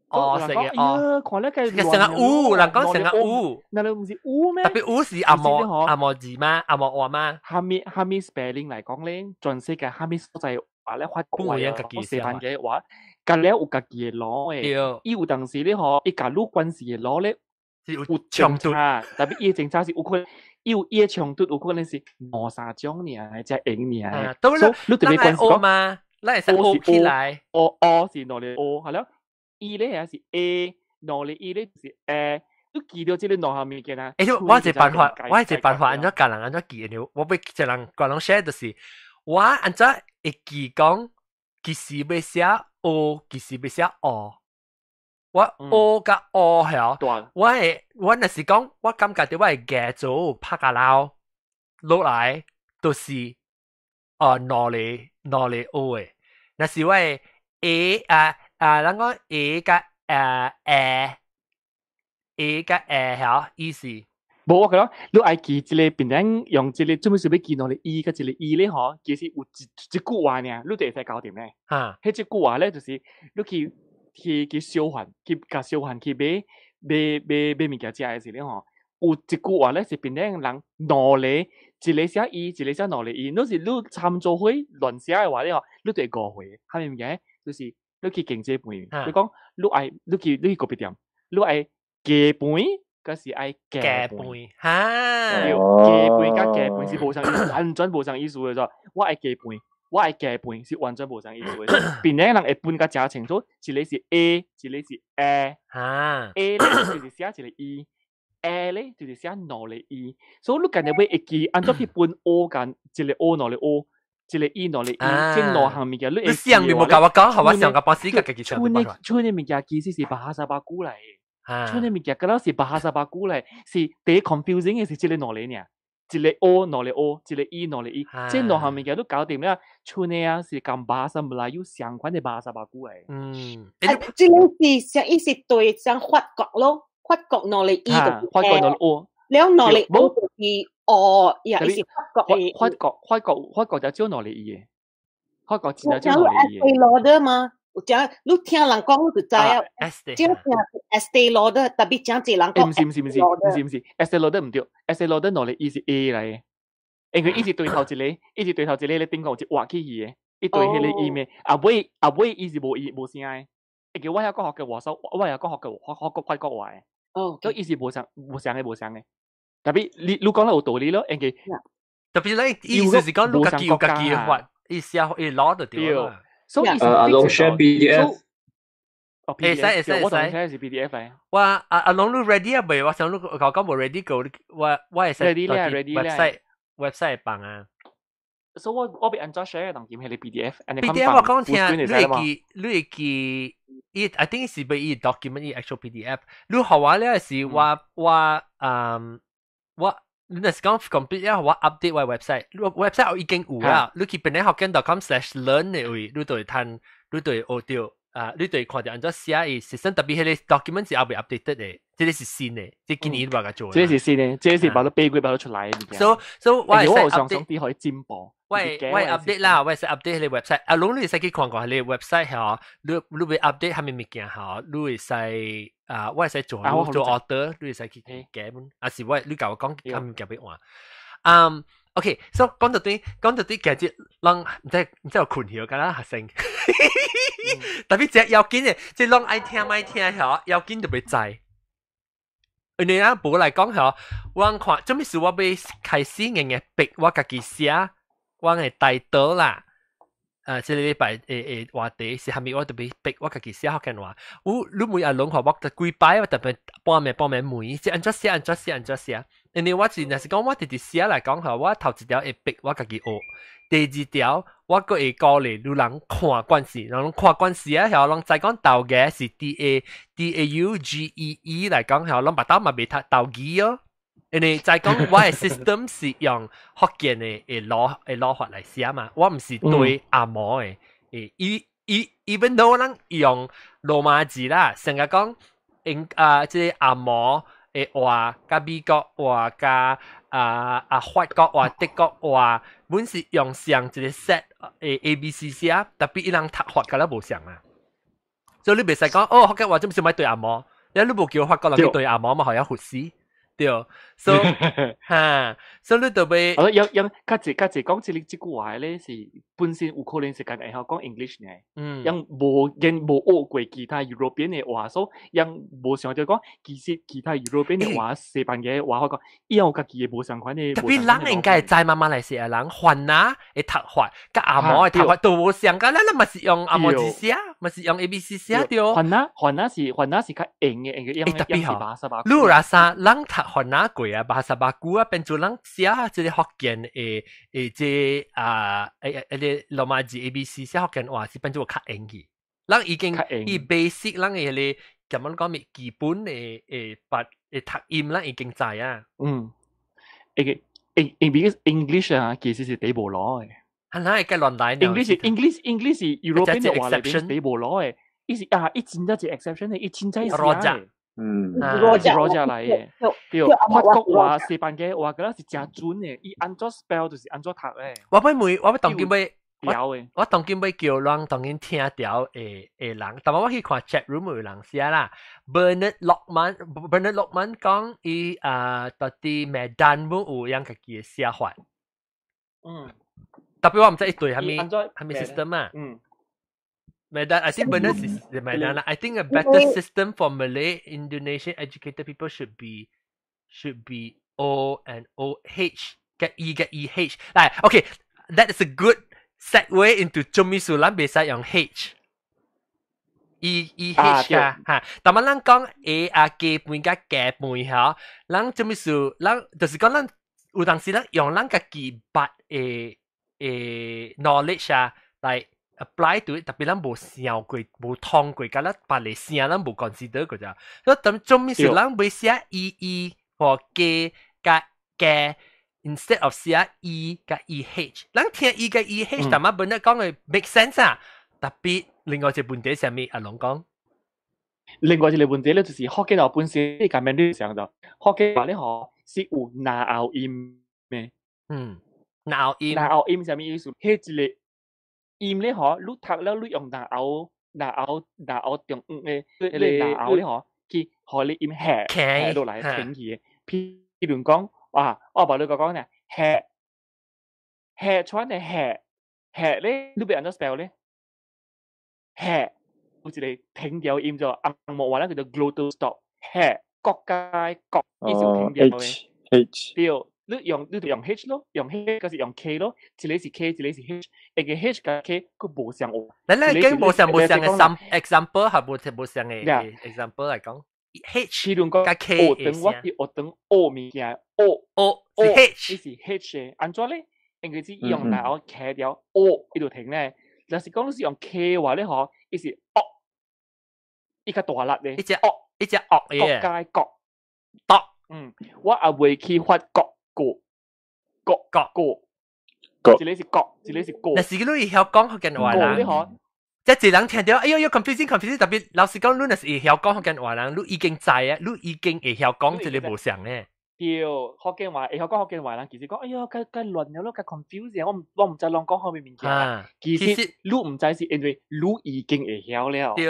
O 食嘅 O，看咧個成個烏，人講成個烏，那你毋是烏咩？特別烏是紅毛紅毛字嗎？紅毛話嗎？蝦米蝦米 spelling 來講咧，全世界蝦米所在話咧發國話，西番嘅話，佮了有家己的路的，伊有當時咧嗬，伊共你關係的路咧。有衝突，特別伊的政策是有可能，伊有伊的衝突，有可能是兩三種爾，才會爾。所以你特別關係嘛？咱會使學起來。 O O 是兩個 O，係咯。E 咧也是 A，兩個 E 咧就是 A。你記著這个兩項物件啊？欸，我一個辦法，我一個辦法，按怎教人按怎記的？我欲一個人共人 share 就是，我按怎會記講，幾時欲寫 O，幾時欲寫 O。我 O 佮 O 係我會我若是講，我感覺著我會夾做拍甲撈落來，就是哦兩個兩個 O 的。若是我會 A 啊啊，咱講 A 佮啊 A A 佮 A 係意思。無我講，你愛記一个變成用一个做咩事欲記兩個 E 佮一個 E 咧嗬，其實有一一句話爾，你就會使搞掂咧。彼一句話咧就是你去。去去小販，去共小販去買買買買物件食的時咧吼，有一句話咧是變成人兩个，一个寫 E，一个寫兩个 E，若是你參做伙亂寫的話咧吼，你就會誤會。啥物物件？就是你去經濟飯，你講你愛你去你去咖啡店，你愛雞飯，抑是愛雞飯？哈，對，雞飯佮雞飯是無相意思，完全無相意思的啫。我愛雞飯。我愛雞飯是完全無相意思的，變咧人會分甲誠清楚，一个是 A，一個是 A。A 咧就是寫一個 E，A 咧就是寫兩個 E。所以你今日欲會記，按怎去分 O 佮一個 O 兩個 O，一個 E 兩個 E，這兩項物件你會記。你想你無共我講，予我想共半死，家己想。剩的剩的物件其實是 bahasa baku 來的，剩的物件敢若是 bahasa baku 來，是第一 confusing 的是這个兩个爾。一个 O 兩个 O，一个 E 兩個 E，這兩項物件都搞掂了。剩的啊是佮 bahasa Melayu 相關的 bahasa baku 來。啊，這个是像伊是對像法國咯，法國兩個 E 就是法國兩個 O，了兩個 O 就是 O，呀，伊是法國的。法國法國法國就少兩個 E 的，法國真正少兩個 E 的。Estee Lauder 嗎？有正你聽人講你就知啊。正正 Estee Lauder，特別誠濟人講。毋是毋是毋是毋是毋是，Estee Lauder 毋對，Estee Lauder 兩個 E 是 A 來的，因為伊是對頭一个，伊是對頭一個咧頂個有一挖起去的，伊對彼个 E 咩？後尾後尾伊是無 E 無聲的，因為我曉講福建話，所我曉講福建法法國法國話的，所以伊是無相無相的無相的。特別你你講得有道理咯，因為特別咧意思是講你家己有家己的法，伊寫伊攞就對啦。所以阿龍 share PDF。會使會使會使，我同你是 PDF 嚟。我阿阿龍你 ready 啊未？我想你講講無 ready 過，我我會使 ready 咧，ready 咧 website website 放啊。所以我欲按怎 share 當劍係你 PDF， PDF 我講聽，你會記，伊 I think 是欲伊 document 伊 actual PDF。你予我咧是我你若是講 complete 了，我 update 我 website，你 website 我已經有啦。你去 penanghokkien.com/learn 的位，你就會趁，你就會學到啊，你就會看到按怎寫伊 system，特別彼個 document 是猶未 updated 的，這個是新的，這今年我共做。這是新的，這是把它背過把它出來的。 So 我係我想想啲可以進步。我 update 啦，我會使 update 彼個 website。啊，攏你會使去看看彼個 website 嗬，你欲 update 啥物物件嗬，你會使啊，我會使做做 order，你會使去改本，啊是我你共我講啥物件欲換。OK，so 講到對，講到對，今日攏毋知有困去，敢若學生。特別這要緊的，這攏愛聽愛聽嗬，要緊就欲知。因為啊，無來講嗬，我看做咩事我欲開始𠊎𠊎逼我家己寫。我的 title 啦，這個禮拜的話題是啥物，我特別逼我家己寫福建話。有你問阿龍話，我幾擺我特別半暝半暝問，是按怎寫按怎寫按怎寫。因為我是若是講我直直寫來講吼，我頭一條會逼我家己學，第二條我閣會鼓勵有人看慣勢，人看慣勢啊，曉攏知講頭家是 D A D A U G E E 來講，曉攏腹肚嘛袂讀頭語哦。因為知講我的 system 是用福建的擼法來寫嘛，我毋是對紅毛的。伊 even though 咱用羅馬字啦，成日講英啊，這個紅毛的話，佮美國話，佮法國話、德國話，本是用上一個 set 的 A B C 寫，特別伊人讀法佮咱無相啊。所以你袂使講哦，福建話這毋是欲對紅毛，你無叫法國人去對紅毛嘛，予伊佛死。對，所以哈，所以你就欲。我有有較濟較濟講這個這句話咧，是本身有可能是家己會曉講 English 呢。𪜶無𪜶無學過其他 European 的話，所以𪜶無想著講，其實其他 European 的話，西班牙的話，我講伊有家己的無相款的。特別人應該會知嘛馬來西亞人番仔的讀法，佮紅毛的讀法都無相共，咱咱嘛是用紅毛字寫，嘛是用 A B C 寫對。番仔番仔是較硬的，硬的，特別吼，你若啥人讀番仔過啊，bahasa baku 啊，變做人寫這個福建的這啊個羅馬字 A B C 寫福建話是變做較硬去。人已經伊 basic 人的彼個咁樣講咪基本的發的讀音，咱已經知啊。嗯，會個因為 English 啊，其實是第無攞的。係哪會計亂來？English English 是 European 的話裏邊第無攞的，伊是啊，伊真正是 exception 的，伊真正是啊。是 Rojak 來的，對，法國話、西班牙話，嗰是誠準的，伊按怎 spell 就是按怎讀的。我欲問，我欲當今欲，調的，我當今欲叫人當今聽著的人，但我去看 chat room 有人寫啦，Bernard Lokman，Bernard Lokman 講伊啊，佇 Medan 有樣家己的寫法。特別我毋知伊對啥物啥物 system 啊。Medan, I think Bernard is Medan. I think a better system for Malay Indonesian educated people should be O and O H 佮 E 佮 E H. 來，okay, that is a good segue into 做物事咱袂使用 H。E E H 啊，嚇！但係咱講 A 啊加半佮加半嚇，咱做物事，咱就是講咱有當時咱用咱家己捌的 knowledge 啊，來 apply to it，特別咱無想過、無通過，佮咱別個聲咱無 consider 過咋。所以等做物事咱欲寫 E E 或加佮加，instead of 寫 E 佮 E H，咱聽 E 佮 E H，但係本來講的 make sense 啊。特別另外一個問題係啥物？阿龍講。另外一個問題咧，就是福建話本身你咁樣你想到福建話咧，嗬是有拿拗音嘅。嗯，拿拗音。拿拗音啥物意思？彼一個音咧，嗬，你讀了你用拿拗拿拗拿拗中央的彼個拿拗咧，嗬，去予你音下下落來停去的。譬如講，啊，我無你講講呢，下下川的下下咧，你欲按怎 spell 咧？下有一個停調音就紅毛話咧叫做 glottal stop，下國家國伊是有停調的。 H H 對，你就用 H 咯，用 H 還是用 K 咯，一個是 K，一個是 H，一個 H 佮 K 閣無相喎。來來，講無相無相的 some example 係無無相的 example 來講，H 譬如講佮 K 學堂我佇學堂學物件，學 O 是 H，伊是 H 的，按怎咧？因為只用來我 K 掉 O 伊就停咧。若是講你是用 K 話咧，嗬，伊是惡，伊較大力咧，一隻惡，一隻惡國家國獨。我也未去法國過，國國過，一個是國，一個是過。若是你會曉講福建話啦，即係人聽到，哎喲喲 confusing confusing，特別老實講，你若是會曉講福建話人，你已經知啊，你已經會曉講這個無相咧。對，福建話會曉講福建話人，其實講，哎喲，較較亂了咯，較 confuse，我毋知攏講啥物物件。其實你毋知是因為你已經會曉了。對，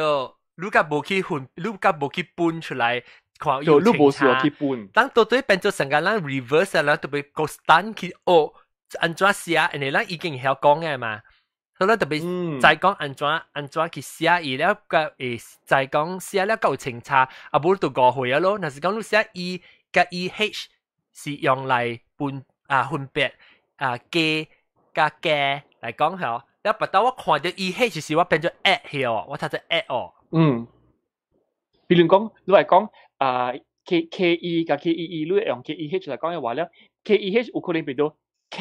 你較無去分，你較無去分出來。看對，你無需要去分。當到底變做成個咱 reverse 啦，特別個 stand 去學按怎寫，因為咱已經曉講嘅嘛。所以特別再講按怎按怎去寫伊了，個會再講寫了夠清楚，啊無就誤會啊咯。若是講你寫 E 佮 EH 是用來分啊分別啊加佮加來講吼，了別到我看到 EH 時，我變做 at 曉，我讀做 at 哦。比如講，你來講啊 K K E 佮 K E E，你用 K E H 來講嘅話咧，K E H 有可能變做客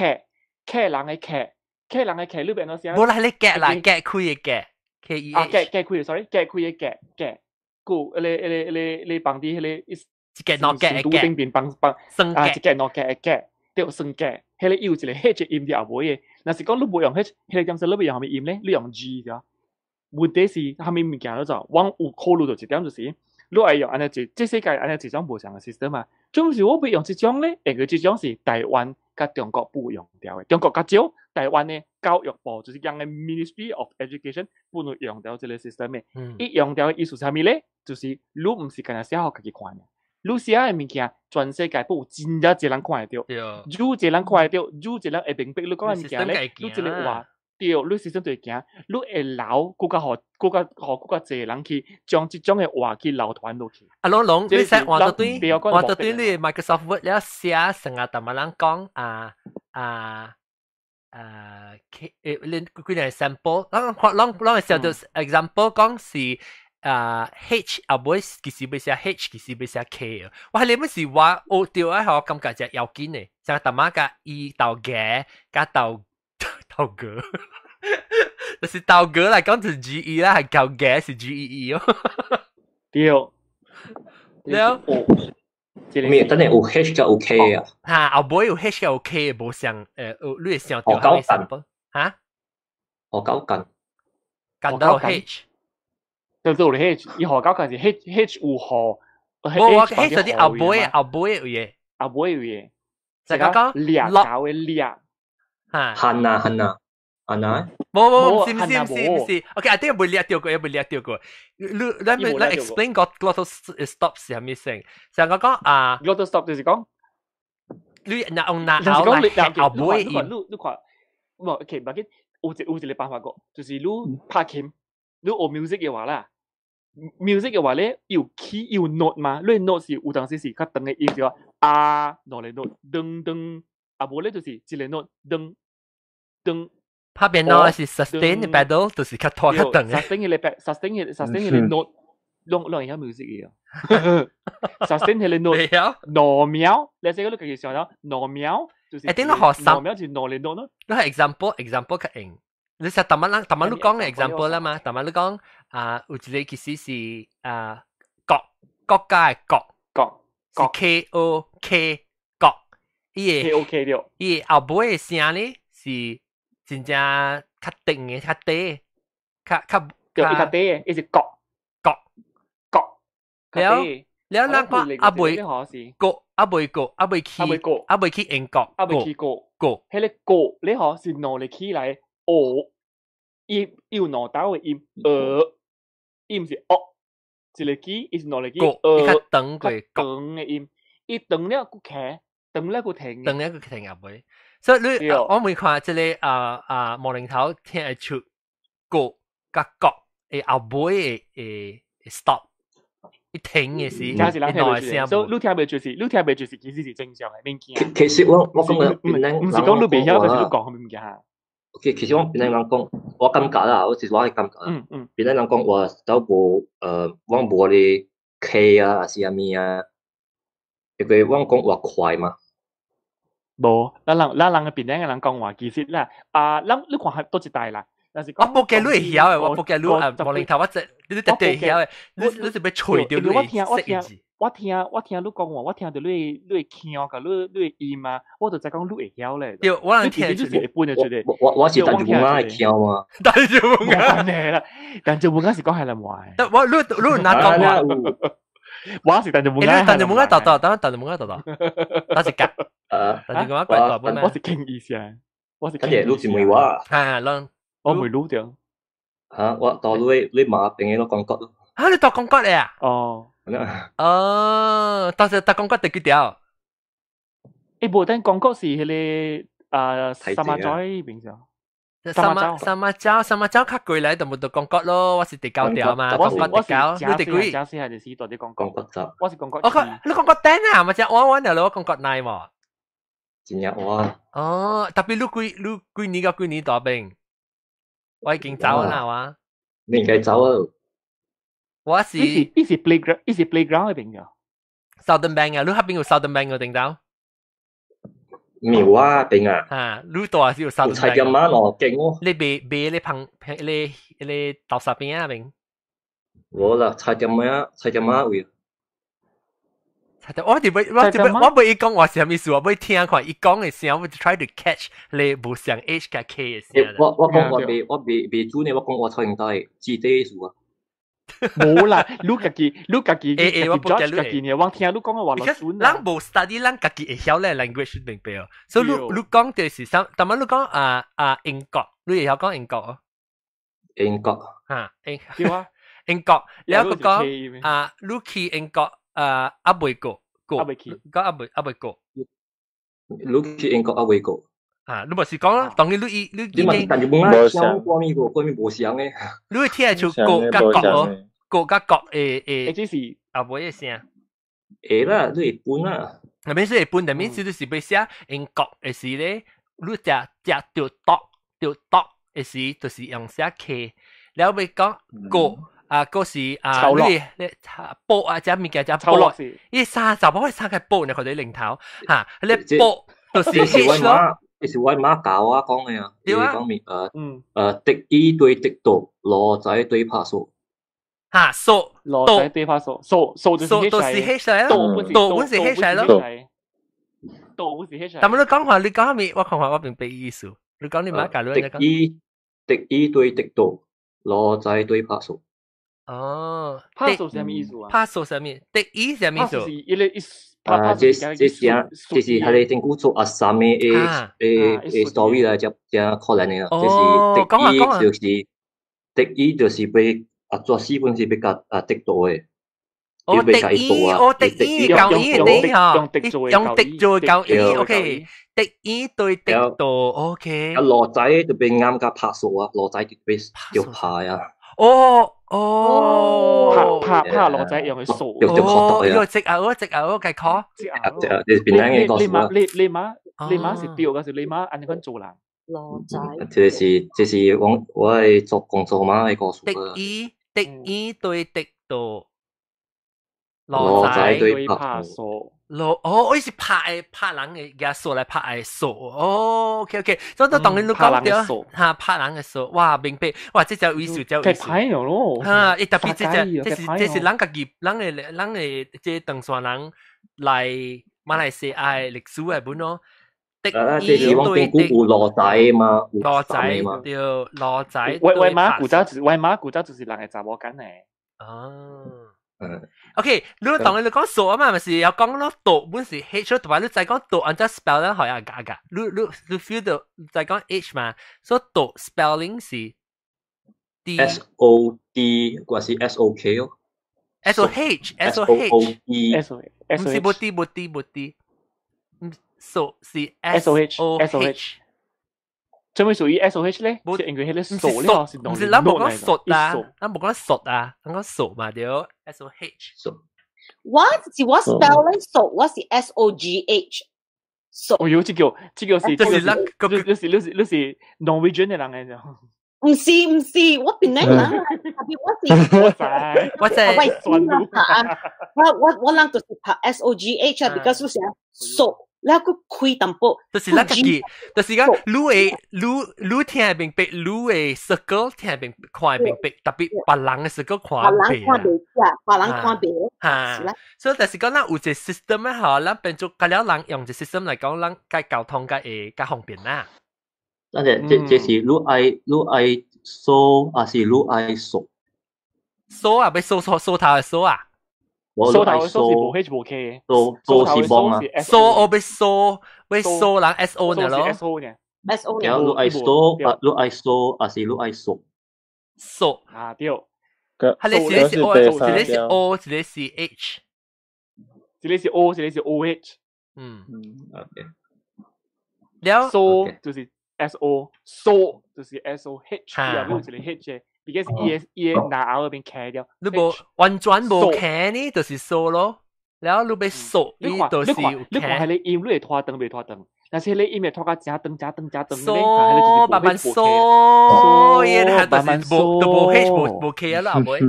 客人嘅客，客人嘅客，你變做啥？無啦，你夾啦，夾開嘅夾 K E 啊，夾夾開，sorry，夾開嘅夾夾，故迄個彼個彼個你放佇彼個一夾兩夾嘅夾，頂邊放放啊，一夾兩夾嘅夾，對，算夾，彼個有一個 H 音佇後尾嘅，若是講你無用 H，彼個點說你欲用啥物音咧？你用 G 對。問題是啥物物件都做，我有考慮到一點就是，你愛用按呢一，這世界按呢一種無相仝 system 嘛，總是我欲用這種咧，因為這種是台灣佮中國不用掉的，中國較少，台灣的教育部就是講的 Ministry of Education 本來用掉這個 system 的，伊用掉的意思啥物咧？就是你毋是干焦寫予家己看的，你寫的物件全世界都有真正濟人看會著，愈濟人看會著，愈濟人會明白你講的物件咧，你這個話。對，你 system 就會行，你會留，閣較予，閣較予閣較濟人去將這種的話去流傳落去。啊，攏攏，你使換到對，換到對你 Microsoft Word 了寫成啊，逐個人講啊啊啊，誒，你幾個 sample，咱看，攏攏會寫到 example 講是啊 H 啊，尾其實欲寫 H，其實欲寫 K。我係你們是話學到啊，我感覺就要緊的，像逐馬共伊鬥嘅，佮鬥鬥格。就是鬥格來講是 G E 啦，係鬥嘅是 G E E 哦。對。了。咩？等陣有 H 佮有 K 啊。嚇，後尾有 H 佮有 K，無相你會想到啥物？嚇？學狗近。近到 H。就做 H，伊學狗近是 H H 有學。無我 H 是啲後尾後尾有嘢。後尾有嘢。就講講掠狗的掠。嚇。漢啊漢啊。啊那？無無，毋是毋是毋是毋是，OK，I think 未掠著過，未掠著過。你 let me let explain 個 glottal stop 是啥物聲？就我講啊，glottal stop 就是講，你若用拿喉來後尾音。你你看，無 OK，無緊，有一個辦法個，就是你拍琴，你學 music 嘅話啦，music 嘅話咧，有 key 有 note 嘛，你 note 是有當時是較長嘅音就話啊，兩個 note，噔噔，啊無咧就是一個 note，噔噔。拍變咯是 sustain pedal，就是較拖較長嘅。sustain 嘅 sustain 嘅 sustain 嘅 note，攏攏會曉 music 嘅。sustain 嘅 note，兩秒，你這個你家己想啦，兩秒就是。一定你學三兩秒就是兩個 note 咯。你係 example example 較用。你實逐晚人逐晚你講嘅 example 啦嘛，逐晚你講啊，有一個其實是啊國國家嘅國國是 K O K 國，伊個 K O K 對，伊後尾嘅聲咧是。真正較定嘅，較短，較較對，伊較短嘅，伊是國國國。了了，咱看阿未國，阿未國，阿未去，阿未去英國，阿未去過國。彼個國，你嗬是兩個起來，哦，伊有兩兜嘅音，伊毋是哦，一個字，伊是兩個字，伊較長過長嘅音，伊長了閣起，長了閣停，長了閣停阿未。所以你我每看這個啊啊毛領頭聽會出國佮國的後尾的的 stop，一停嘅時，這是人聽袂出，所以你聽袂出是，你聽袂出是其實是正常的物件。其實我我感覺毋是講你袂曉，就是你講啥物件。 OK，其實我檳人講，我感覺啦，我是我的感覺。檳人講話都無我無咧 K 啊，還是啥物啊，因為我講話快嘛。無，咱人嘅邊兩個人講話，其實啦，啊，咱你看係多一代啦。但是我報嘅你會曉嘅，我報嘅你啊，無零頭我這你絕對會曉嘅，你是欲揣著你我聽我聽我聽我聽你講話，我聽著你的腔佮你的音啊，我就知講你會曉咧。對，我人聽出來，本就出來。我是陳志文的腔嘛。陳志文啊，陳志文是講海南話。我你哪講話？我是陳志文。你陳志文啊，豆豆，等陳志文啊，豆豆，我是夾。陳志文怪大本我是傾意思啊，我是。跟住你是問我。啊，攏。我未錄掉。嚇！我到你媽邊個講國咯。嚇！你到講國咧啊？哦。哦，當時到講國第幾條？欸，無等講國是彼個啊，三馬洲邊上。三馬洲較過來就無到講國咯，我是第九條嘛，講國第九，你第幾？正四係就是到底講國。我是講國。我講你講國頂啊，咪只我我了咯，我講國內嘛。真正我。哦，特別你幾年到幾年大兵？我已經走啦，我。你應該走啊！我是。伊是 playground，伊是 playground 嗰邊㗎。 Southern Bank 啊，你嗰邊有 Southern Bank 個頂到？苗啊邊啊。啊，你大是有 Southern Bank。菜店媽咯，勁哦。你賣你旁你豆沙邊啊邊？無啦，菜店媽菜店媽位。我哋我袂伊講話是啥物事，我袂聽看伊講的聲，我 try to catch 你無像 H 佮 K 的聲。我講我未準呢，我講我錯應該記得數啊。無啦，你家己我家己呢，我聽你講的話就準。咱無 study，咱家己會曉咧 language 明白哦。所以你講就是啥？但係你講啊啊英國，你會曉講英國哦？英國。嚇，英對啊，英國，然後講啊，你去英國啊，猶未過。過，猶未去，講猶未過。你去英國猶未過。啊，你咪是講啦，當然你伊你你嘛，但是無愛想，關咪無關咪無相的。你會聽得出國佮國哦，國佮國會，這是啊，無的聲。會啦，你會分啦。那邊是會分，但邊是就是欲寫英國的時咧，你食食著讀著讀的時，就是用寫 K，了欲講國。啊，嗰時啊，你報啊，隻物件隻報，伊三查某三個報，你看到零頭嚇，你報就是 H 咯。這是我媽教我講的啊，對啊，講咪敵意對敵度，羅仔對拍數。嚇數羅仔對拍數，數數就是 H 來咯，度本是 H 來咯，度本是 H。但係你講話，你講咩？我看看我明白意思。你講你媽教你講。敵意對敵度，羅仔對拍數。哦，拍數啥物意思啊？拍數啥物？敵意啥物意思？是一個意思。啊，這是係你政府做阿三的 story 來，才可能的啊。這是敵意就是敵意就是欲啊做四本是欲共啊敵度的。哦，敵意，哦，敵意，交意的敵吼，用敵做交意，OK，敵意對敵度，OK。啊，羅仔就被啱甲拍數啊，羅仔就被就拍啊。哦哦，拍羅仔用去數，哦，個直啊，個直啊，個計考，直啊，你邊兩個你媽是對，嗰時你媽按呢款做人。羅仔，這是我的做工作媽的故事。敵意對敵度，羅仔對拍數。羅哦，我是拍的拍人的，舉數來拍的數。哦，OK OK，所以當然你講著，嚇拍人的數，哇，明白，哇，這隻藝術，這藝術。太歹咯。嚇，伊特別這隻，這是咱家己，咱的這唐山人來馬來西亞的歷史的本咯。敵意對敵有羅仔嘛，羅仔對羅仔。我媽古早就是人的查某囝的。哦。嗯。 OK，你當你講數啊嘛，咪是有講咯，度本是 H，同埋你再講度，按照 spell 咧，可以加噶。你 feel 到再講 H 嘛，所以度 spelling 是 D S O D 或是 S O K 哦。 S O H S O H O D S O 唔是無 D 無 D 無 D，唔數是 S O H S O H。做咩屬於 S O H 咧？是因為彼個數咧，是唔是咱無講數啊，咱無講數啊，咱講數嘛對，S O H。我是我 spell 咧數，我是 S O G H。數。哦喲，這個是，這是咱，你是 Norwegian 的人來著。唔是，我檳城人，特別我是我知，我我人就是拍 S O G H 啊，because 你想數，你了閣開淡薄。就是咱家己，就是講你會你聽明白，你的 circle 聽明看明白，特別別人的 circle 看別人看袂，別人看袂。嚇，所以就是講咱有一個 system 咧，嗬，咱變做甲了人用一個 system 來講，咱較溝通較會較方便啦。但係這是你愛掃，還是你愛掃？掃啊，欲掃掃掃頭的掃啊！掃頭的掃是無 H 無 K 嘅，掃掃是幫啊。掃我欲掃欲掃人 S O 呢咯，S O 呢，S O 呢。你愛掃啊，你愛掃還是你愛掃？掃啊對。係你是 O，一個是 O，一個是 H，一個是 O，一個是 O H。嗯嗯，OK。了掃就是 S O，掃就是 S O H，有一個 H 嘅。because 伊會拿後邊開掉，你無完全無開呢，就是掃咯。然後你欲掃，你就是你看係你音，你會拖長袂拖長？但是你音會拖到真長真長真長，掃慢慢掃，伊係就是無都無 H 無無 K 啊啦，後尾。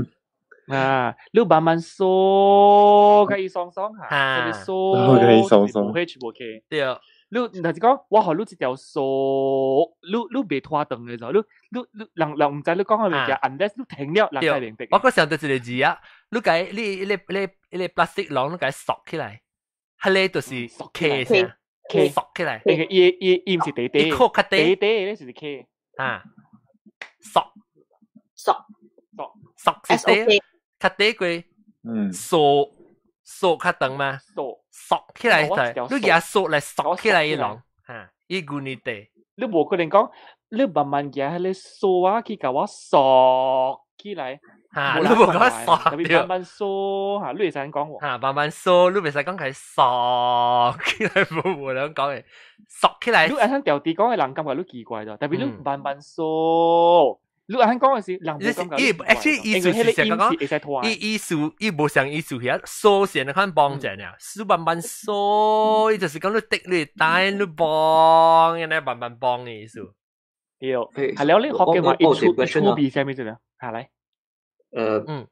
啊，你慢慢掃，佮伊爽爽下，你掃，佮伊爽爽，無 H 無 K。對。你若是講我予你這條索，你袂拖長嘅時候，你人毋知你講嘅物件，unless 你停了，人才明白。我閣想到一個字啊，你共你 plastic 籠，你共索起來，彼个就是 K 聲，K 索起來。伊伊伊毋是短短，較短短咧就是 K 啊，索索索索是短，較短過，索索較長嘛？索索起來就，你舉索來索起來伊籠，嚇，伊舊年地。你無可能講，你慢慢舉彼个索啊去共我索起來，嚇，你無講索，慢慢索嚇，你會使講喎。嚇，慢慢索，你袂使講佢索起來，無兩講嘅，索起來。你按怎調啲講嘅人感覺你奇怪咗，特別你慢慢索。你按怎講嘅是人無感覺。伊 actually 意思是講，伊意思伊無像意思遐，索線你看幫者呢，是慢慢索，伊就是講你滴你帶你幫，安呢慢慢幫嘅意思。對，係了，你學嘅話，一出一出比啥物子咧？下來。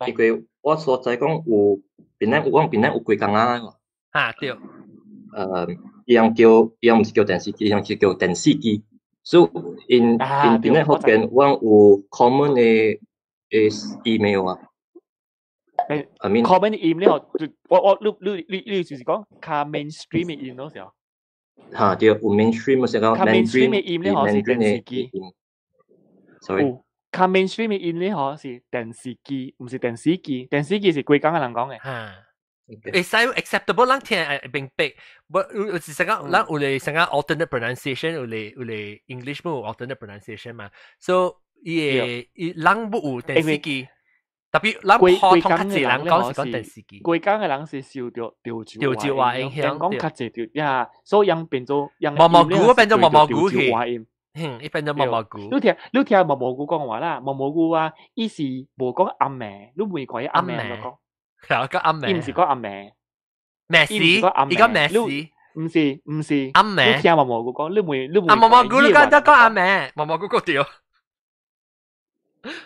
因為我所在講有檳榔，有講檳榔有幾工啊？嚇對。伊樣叫伊樣毋是叫電視機，伊樣是叫電視機。所以𪜶檳榔福建，阮有 common 的 email 啊。I mean common 的音咧，就我你就是講較 mainstream 的音咯，是哦。嚇對，有 mainstream 是講較 mainstream 的音咧，嗬是電視機。 Sorry。較 mainstream 的音咧，嗬是電視機，毋是電視機。電視機是規工的人講的。嚇。會使 acceptable，咱聽會明白。無有是啥個，咱有咧啥個 alternate pronunciation，有咧 English 無 alternate pronunciation 嘛。所以伊會伊人無有電視機，特別咱普通較濟人講是講電視機。規工的人是受著潮州潮州話影響，講較濟著呀，所以變做毛毛菇變做毛毛菇去。伊變做毛毛菇。你聽毛毛菇講話啦，毛毛菇啊，伊是無講暗暝，你問過伊暗暝怎講？係講暗暝，伊毋是講暗暝，咩事？伊講咩事？毋是暗暝。你聽毛毛菇講，你問你問。啊毛毛菇你講得講暗暝，毛毛菇講對。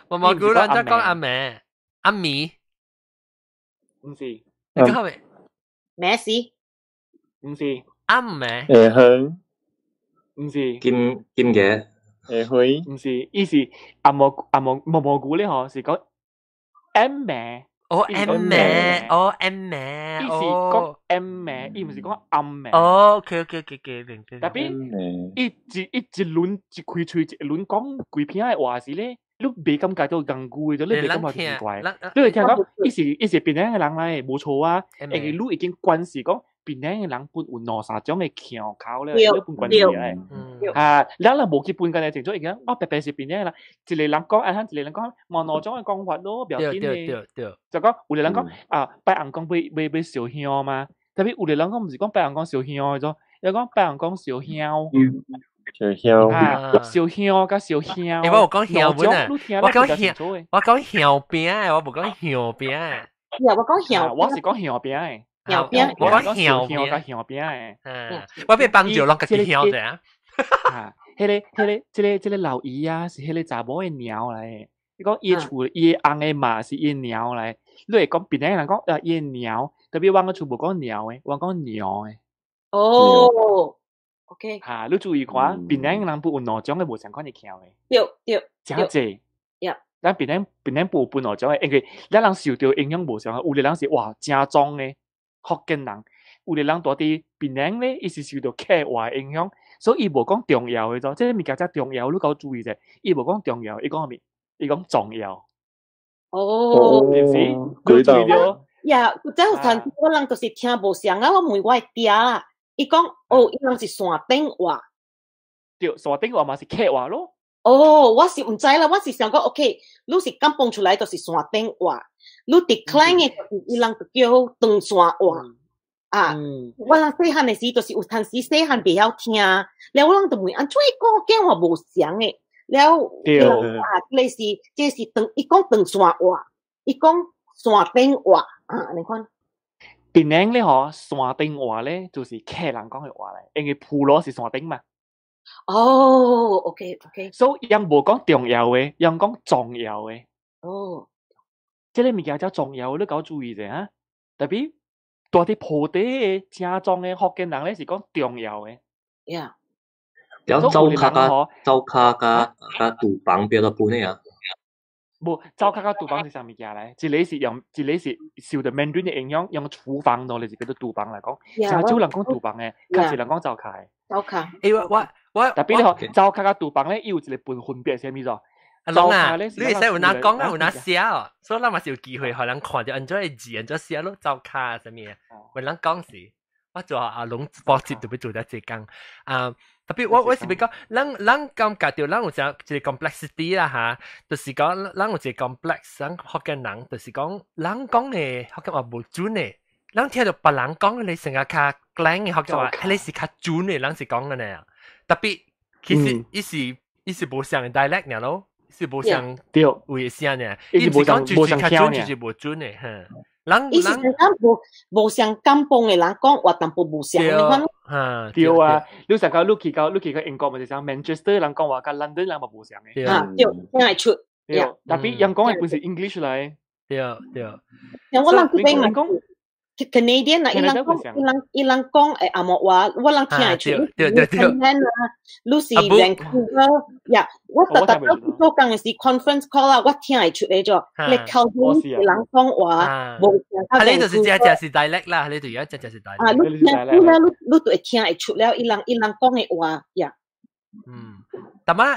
毛毛菇你得講暗暝，暗暝，毋是。你講咩？咩事？毋是。暗暝。會香。毋是。金金嘅。會灰。毋是，伊是暗毛暗毛毛毛菇咧嗬，是講暗暝。哦，M 名，哦 M 名，伊是講 M 名，伊毋是講暗名。哦，OK，明白。特別伊一輪一開喙一輪講規片的話時咧，你袂感覺到戇龜的，你袂感覺奇怪。你會聽講，伊是檳榔的人來，無錯啊。因為你已經關係講檳榔的人本有兩三種的腔口咧，你本關係來。啊，咱若無去分干清楚，伊講我白白是檳榔的人，一個人講按怎，一個人講嘛兩種的講法咯，袂要緊的。就講有個人講啊，拜尪公欲燒香嘛，特別有個人講毋是講拜尪公燒香的種，伊講拜尪公燒香。燒香啊，燒香佮燒香。欸，我有講香本啊，我講香，我講香餅的，我無講香餅的。我講香，我是講香餅的。香餅，我講香餅佮香餅的。嗯，我欲幫助攏家己香者。啊，彼个、彼个、這個老姨啊，是彼个查某的娘來的。你講伊厝伊翁的媽是伊娘來，你會講檳榔人講啊伊娘，特別阮個厝無講娘的，阮講娘的。哦，OK。嚇，你注意看，檳城人本有兩種的無相款的腔的。對對。真濟。咱檳城本有分兩種的，因為咱人受著影響無相，有的人是哇正宗的福建人，有的人住佇檳城咧，伊是受著客話的影響，所以伊無講重要的咗，這个物件才重要，你夠注意者，伊無講重要，伊講啥物？伊講重要。哦，是毋是？你注意著。呀，這有陣我人就是聽無相啊，我問我的爹啦，伊講哦，伊人是山頂話。對，山頂話嘛是客話咯。哦，我是毋知啦，我是想講，OK，你是甘榜出來就是山頂話，你佇 Klang 的就是伊人就叫唐山話。啊，我人細漢的時就是有陣時細漢袂曉聽，了我人就問按怎講講話無相的，了啊，這是唐，伊講唐山話，伊講山頂話啊，你看。檳城咧嗬，山頂話咧就是客人講的話咧，因為浮羅是山頂嘛。哦，OK OK。所以𪜶無講重要的，𪜶講重要的。哦，這个物件才重要，你夠注意者啊。特別住佇埔底的正宗的福建人咧是講重要的。 Yeah。了灶跤佮灶跤佮佮廚房變做分的啊？無，灶跤佮廚房是啥物件來？一个是用，一个是受著 Mandarin 的影響，用廚房咯，就是叫做廚房來講。真少人講廚房的，較濟人講灶跤的。灶跤。欸，我特別咧嗬，灶跤佮廚房咧，伊有一個分分別是啥物做？阿龍啊，你會使有哪講啊，有哪寫哦，所以咱嘛是有機會，予人看著按怎的字，按怎寫咯，灶跤啥物的，為人講時，我做阿龍補習就欲做得這工啊。特別我是欲講，咱感覺著咱有一個 complexity 啦嚇，就是講咱有一個 complex，咱福建人就是講，人講的福建話無準的，咱聽著別人講的，成個較 Klang 的福建話，彼个是較準的，人是講的呢。特別其實伊是無相的 dialect 爾咯，是無相位的聲爾，伊是講就是較準，就是無準的，哈。人伊是講無像甘榜的人講話淡薄無相，你看。哈，對啊，你上個你去到英國咪就像 Manchester 人講話，佮 London 人嘛無相的。啊，對，聽會出。對，特別𪜶講的本是 English 來。對對。像我人這邊嘛 Canadian 啊，伊人講紅毛話，我人聽會出。對對對。啊，你是 Vancouver，呀，我逐逐做工的時 conference call 啊，我聽會出來咗。你 Calgary 人講話無像。啊，你就是正正是 dialect 啦，你就而家正正是 dialect。啊，你聽啦，你就會聽會出了，伊人講的話，呀。嗯，但嘛，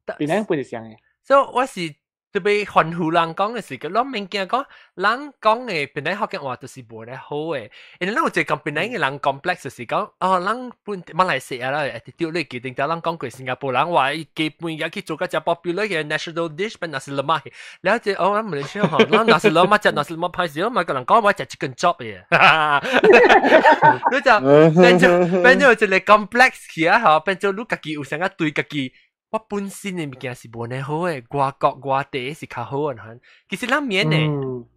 但檳城本是像的。所以我是特別歡呼人講的是個，咱免驚講人講的檳城福建話就是無咧好的，因為咱有一個檳城的人 complex 就是講，哦，咱本馬來西亞啦，對你記定條人講過新加坡人話，伊基本也去做個真 popular 嘅 national dish，變 nasi lemak，了就哦，咱馬來西亞吼，咱 nasi lemak 食 nasi lemak 歹勢，我嘛個人講我食 chicken chop 嘅，你就變做一個 complex 去啊，吼，變做你家己有啥個對家己。我本身的物件是無呢好的，外國外地是較好的。其實咱免的，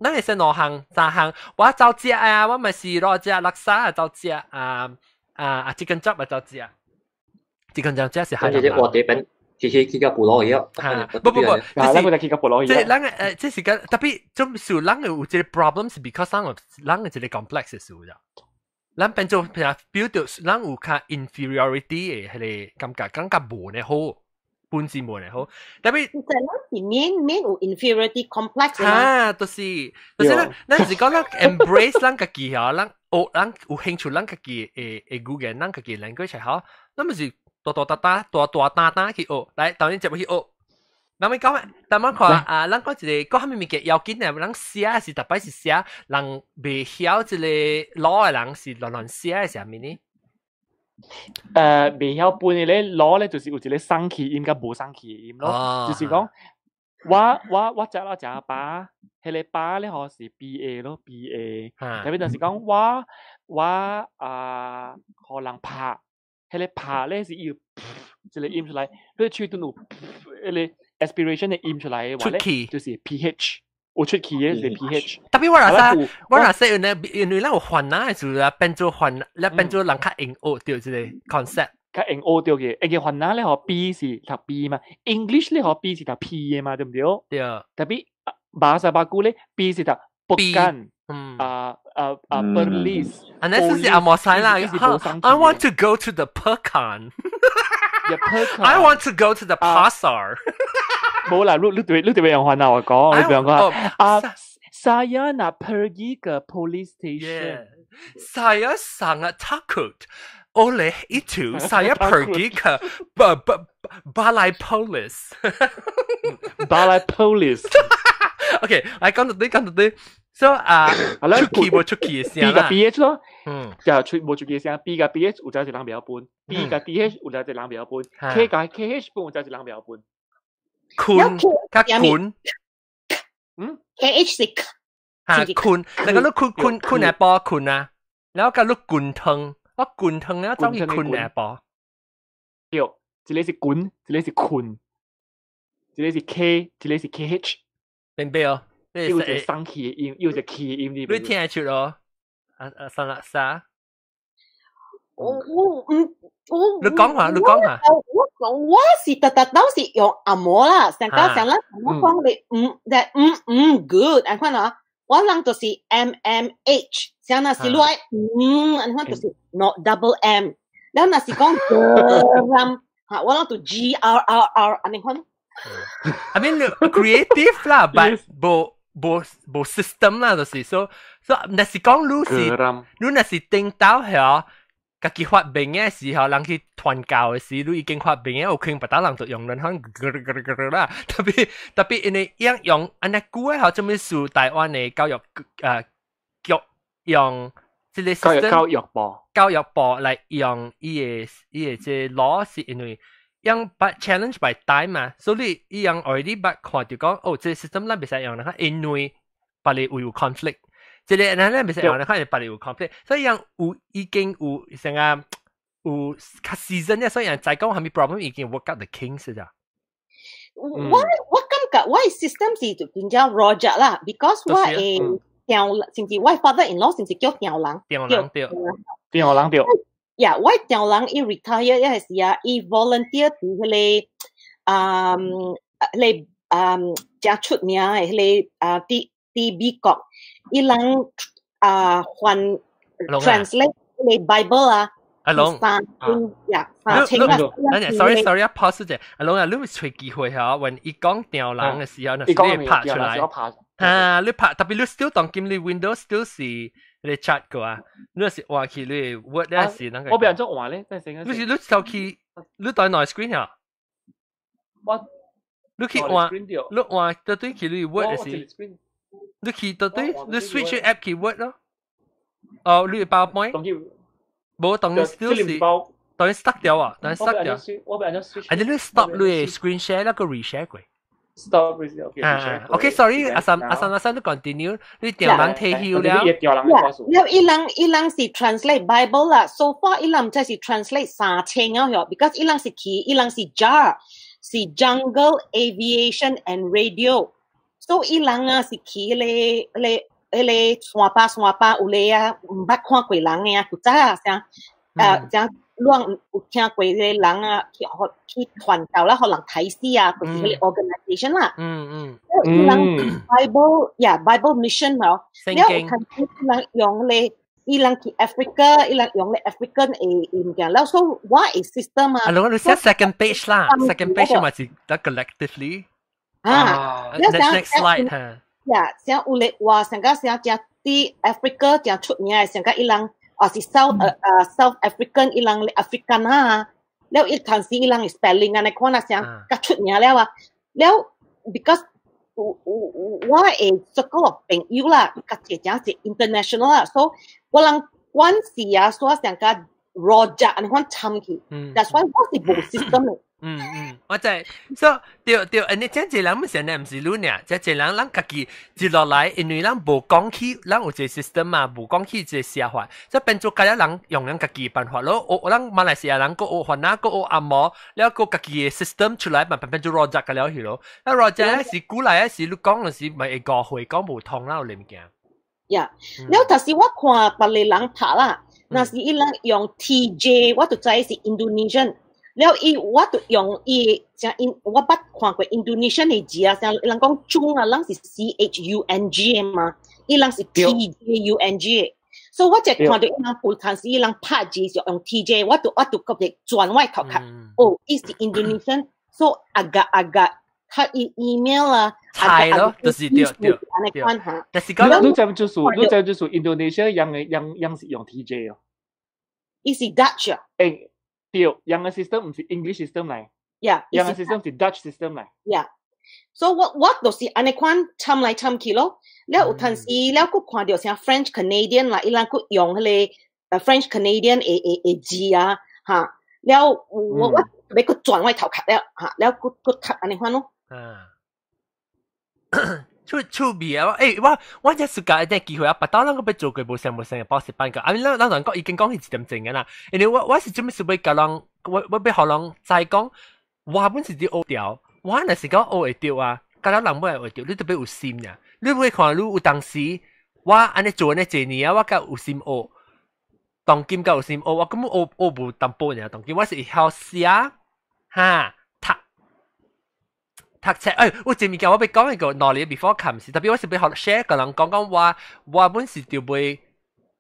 咱會使兩項、三項。我走食啊，我嘛是攞食叻沙走食啊啊啊！chicken chop 嘛走食，chicken chop 食是海南。外地變去到浮羅去啊！不不不，這是去到浮羅去。這咱個這是個特別，總是咱有這個 problem 是 because 咱有這個 complex 的事咋。咱變做譬如表到咱有較 inferiority 的彼個感覺，感覺無呢好。本身無呢好，特別其實咱是免免有 inferiority complex。啊，就是咱是講咱 embrace 咱家己吼，咱學咱有興趣咱家己的語言，咱家己 language 好，咱咪是大大大大大大膽膽去學，來當然接去學。咱咪講，但我看啊，咱講一個講啥物物件要緊呢？咱寫是逐擺是寫，人袂曉這个老的人是亂亂寫的啥物呢？袂曉分的咧，攞咧就是有一個送氣音佮無送氣的音咯，就是講我食了食飽，彼个飽咧吼是 B A 咯 B A，特別就是講我啊，予人拍，彼个拍咧是有一個音出來，你喙唇有彼个 aspiration 的音出來的話咧，就是 P H。有出氣的是 P H。特別我若使因為咱有番仔的時候，變做番，咧變做人較用學著這個 concept。較用學著嘅，因為番仔咧吼 B 是讀 B 嘛，English 咧吼 B 是讀 P 的嘛，對毋對？對。特別馬沙巴古咧 B 是讀 Pekan，啊啊啊，Perlis。啊，那是阿摩西啦。I want to go to the Pekan。 I want to go to the pasar。冇啦，你你對你對用番話講，你用講啊。Saya nak pergi ke police station. Saya sangat takut. Oleh itu, saya pergi ke balai polis. Balai polis. OK，來講到對，講到對。So 啊，出去無出去嘅聲啦。B 佮 B H 咯，就出無出去嘅聲。B 佮 B H 有陣一人袂曉分，B 佮 D H 有陣一人袂曉分，K 佮 K H 分有陣一人袂曉分。困，較困。嗯，K H 是嚇困，那個你困困困下晡困啊，然後佮你滾湯，我滾湯啊，走去困下晡。對，一個是滾，一個是困，一個是 K，一個是 K H。明白哦。又一個送氣的音，又一個氣的音。你聽得出咯？啊啊，三啦三。我我唔我。你講下，你講下。我我是特特都是用紅毛啦，上加上咱我講你唔，就唔唔 good，按看啊，我人就是 M M H，像那是來嗯，按看就是 not double M，然後那是講 gram，嚇，我人就 G R R R，按看。 I mean creative 啦，but 無無無 system 啦，就是說，所以若是講你是，你若是頂到遐。家己發明嘅時候，人去傳教嘅時，你已經發明嘅，有可能別打人就用人可能啦。特別特別因為樣用按呢久嘅，做咩事？台灣嘅教育局用這個 system 教育部教育部來用伊個伊個這 law 是因為用把 challenge by time 嘛，所以伊用 already 捌看著講，哦，這個 system 咱袂使用啦，因為別個會有 conflict。這個咱咱袂使用，咱看別個有 conflict，所以樣有已經有成個有較 season 嘅，所以人在講係咪 problem 已經 work out the kinks 咋。我我感覺我的 system 是就變咗 rojak 啦，because 我的潮，甚至我 father in law 甚至叫潮人，潮人對，潮人對。呀，我潮人伊 retire 一係時啊，伊 volunteer 佇彼個啊，彼個啊，誠出名的彼個啊，佇佇美國，伊人啊翻 translate 彼個 Bible 啊。阿龍，三呀，三千啊！Sorry sorry 啊，pause 者，阿龍啊，你咪揣機會嚇，when 伊講潮人嘅時候，那是你拍出來，啊，你拍，特別你 still 當今你 Windows still 是你 chat 過啊，你是換去你 Word 咧是那個？我變做換咧，真係你是你手機，你對內 screen 啊？我你去換，你換到對去你 Word 是，你去到對你 switch app 去 Word 咯，哦，你 PowerPoint。無，當你 still 是，當你 stuck 掉啊，當你 stuck 掉。我變咗 switch。啊，你 stop 你 screen share 那個 reshare 過。 Stop reshare。啊，OK，sorry，阿三阿三阿三，你 continue，你潮人退休了。了，伊人伊人是 translate Bible 啦，so far 伊人才是 translate 3000啊喲，because 伊人是去，伊人是 JAR，是 Jungle Aviation and Radio，so 伊人啊是去咧咧。彼個山巴山巴有咧啊，毋捌看過人的啊，古早啊，啥像亂有聽過彼個人啊，去去傳教啦，予人刣死啊，就是彼個 organisation 啦。伊人 Bible 呀，Bible mission 嗬，了有看伊人用咧，伊人去 Africa，伊人用咧 African 的物件，了所以我的 system 啊。啊，你寫 second page 啦，second page 嘛是得 collectively。啊，next slide 哈。呀，像有咧話，上個像正佇 Africa 正出名的，上個伊人啊是 South South African 伊人 African 啊，了伊當時伊人 spelling 按呢款啊，像較出名了啊，了 because 我我的 circle of 朋友啦，較濟正是 international 啦，所以我人關係啊，所以上個 rojak 按呢款參去，that's why 我是無 system 的。嗯嗯，我知，所以對對，你這濟人毋是呢，毋是你爾，這濟人咱家己接落來，因為咱無講起，咱有一個 system 嘛，無講起這個寫法，所以變做家人用咱家己辦法咯。我咱馬來西亞人閣學番仔，閣學紅毛，了閣家己的 system 出來，嘛變變做 rojak 個了去咯。啊 rojak 是古來是你講的是咪會誤會講無通啦，有物件。呀，了但是我看別個人拍啦，若是伊人用 TJ，我就知是 Indonesian。了伊我就用伊像印我捌看過 Indonesian 的字啊，像人講中啊，人是 C H U N G 嘛，伊人是 TJUNG。所以我就看到伊人有陣時伊人拍字是用 TJ，我就覺得轉我頭殼，哦，伊是 Indonesian，所以 agak-agak 他 email 啊，猜咯，就是對對對。但是講你知就是 Indonesia 用的用用是用 TJ 哦。伊是 Dutch 啊。欸，對，用的 system 毋是 English system 來。 用的 system 是 Dutch system 來。 Yeah。所以我就是按呢款摻來摻去咯。了有陣時了，閣看著像 French Canadian 啦，伊人閣用彼个 French Canadian 的字啊，哈。了我欲閣轉我頭殼了，哈，了閣閣讀按呢款咯。啊。趣趣味啊！欸，我這暑假一啲機會啊，別當咱個欲做過無啥無啥嘅補習班個，啊，咱咱人講已經講係一點鐘嘅啦。因為我是準備是欲共人，我欲予人知講，我本是佇學著，我若是講學會著啊，甲咱人欲學著，你特別有心呀。你會看你有當時，我按呢做按呢這年啊，我較有心學，當今較有心學，我根本學學無淡薄爾，當今我是會曉寫，哈。讀冊，欸，有一物件我欲講一個 knowledge before comes，特別我是欲學 share 共人講講我，我本是著欲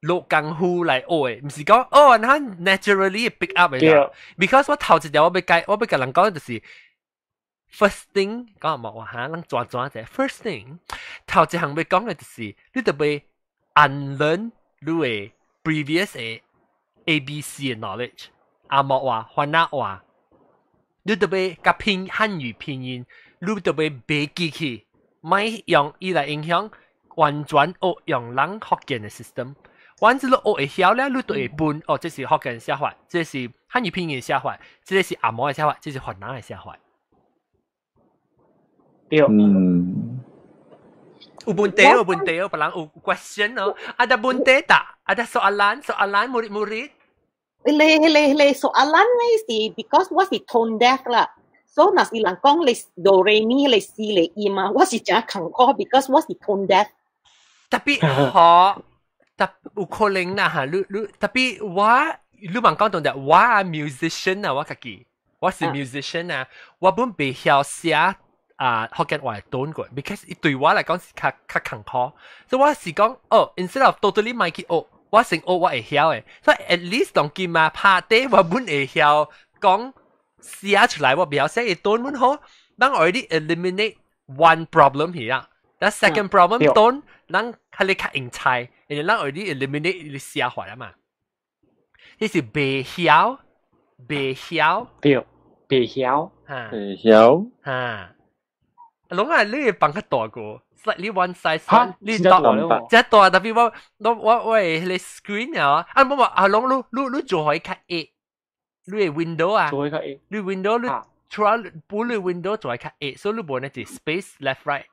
落功夫來學的，毋是講哦，咱 naturally pick up 的啦。Because 我頭一條我欲解，我欲共人講就是 first thing 講冇話哈，咱轉轉者 first thing 頭一項欲講的就是你著欲 unlearn 你的 previous 的 ABC 的 knowledge，紅毛話、番仔話，你著欲共拼漢語拼音。你著欲袂記去，莫用伊來影響，完全學用咱福建的 system。完全你學會曉了，你就會分哦，這是福建寫法，這是漢語拼音寫法，這是紅毛的寫法，這是番仔的寫法。對。嗯。有問題有問題哦，別人有 question 哦，ada 問題tak? Ada soalan soalan murid-murid？你 soalan 咧是 because 我是 tone deaf 啦。所以若是人講你 do re mi 你 si 你音啊，我是真艱苦，because 我是 tone deaf。特別好，特有可能啦哈，你特別我你問講到的，我 musician 啊，我家己我是 musician 啊，我本袂曉寫啊福建話 tone 過，because 對我來講是較較艱苦，所以我是講哦，instead of totally 莫去學，我先學我會曉的，所以 at least 當今啊拍底我本會曉講。寫出來我袂曉寫 tone 本好，咱 already eliminate one problem here。那 second problem tone，咱較你較用猜，因為咱 already eliminate 你寫法啦嘛。這是袂曉，袂曉，對，袂曉，哈，袂曉，哈。攏係你放較大個，slightly one size，你大，這大特別我彼個 screen 啊，啊無無啊，攏你做予伊較矮。你的 window 啊，做較矮，你 window 你除了補你 window 做較矮，所以你無那隻 space left right。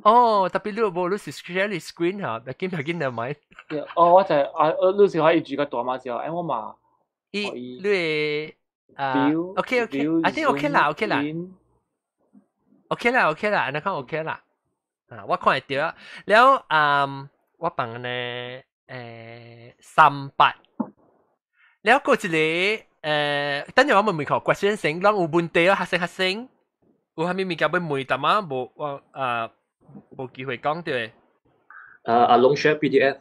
哦，特別你無你是 share 你 screen 嚇，別緊別緊就買。哦，我就啊，你是可以住較大嘛時候，哎我嘛，伊你的啊，OK OK，I think OK 啦 OK 啦，OK 啦 OK 啦，按呢看 OK 啦，啊，我看會著，了啊，我放呢38。了過一個等陣我問問看，question 先，攏有問題哦，學生學生，有啥物物件欲問，但嘛無我啊無機會講著。啊，阿龍 share PDF。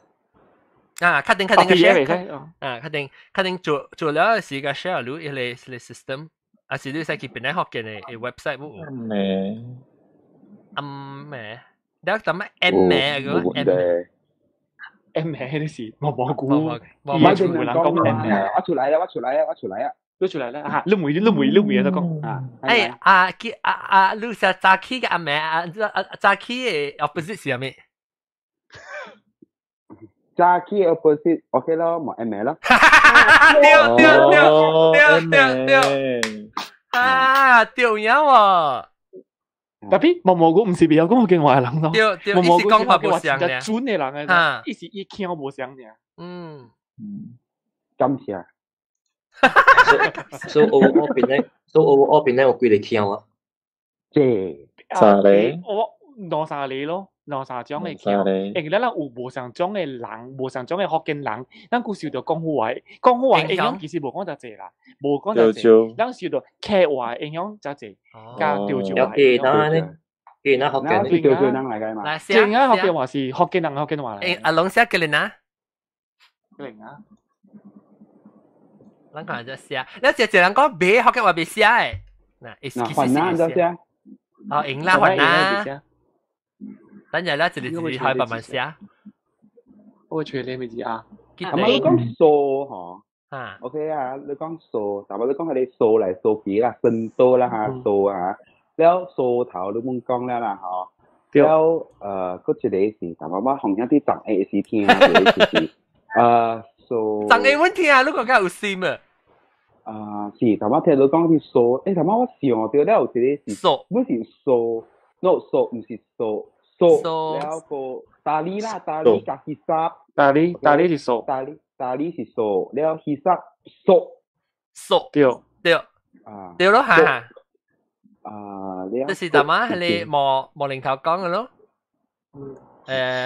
啊，確定確定 share，啊，確定確定做做了時個 share 你彼个彼個 system，啊是你使去邊個福建的 website 無？咩？暗咩？了怎麼 M 咩個 M？ M 咩你是毛蘑菇，唔係全部人講 M 咩？我出來啦，我出來啦，我出來啊！你出來啦嚇！你問你問你問就講啊！哎啊叫啊啊，你是早起嘅阿咩啊？啊早起的 opposite 是啥物？早起的 opposite OK 咯，冇 M 咯。對對對對對對，啊對影喎！特別毛蘑菇毋是袂曉講福建話的人咯，對對，毛蘑菇講話無相嘅，準的人嘅，伊是伊腔無相爾。嗯嗯，感謝。所以我邊咧，所以我邊咧有幾個腔啊？這三個，我兩三個咯，兩三種的腔。因為咱人有無相種的人，無相種的福建人，咱閣受著廣府話，廣府話影響其實無講遮濟啦，無講遮濟，咱受著客話影響較濟，佮潮州話影響。吉林啊，福建。是潮州人嚟嘅嘛？來，吉林啊，福建話是福建人，福建話嚟。誒，阿龍寫吉林啊？吉林啊？咱看這寫，你一個人講白福建話袂寫的，嗱，嗱，雲南就寫。哦，用啦，雲南。等陣啦，一個一個開慢慢寫。我揣你咩字啊？咁你講數嗬？啊，OK 啊，你講數，但係你講係你數嚟數幾啦，信多啦嚇，數啊，了數頭你冇講了啦嗬。了嗰一個是，但係我紅一啲雜 A 時聽，就是數。雜 A 問題啊，你講較有心啊。啊，是，頭先聽你講啲數，頭先我想到了有一個是數，不是數，no 數，唔是數，數，了個大理啦，大理加希薩，大理大理是數，大理大理是數，了希薩數，數，對對，啊，對咯，哈，啊，了，這是大媽係你磨磨零頭講嘅咯，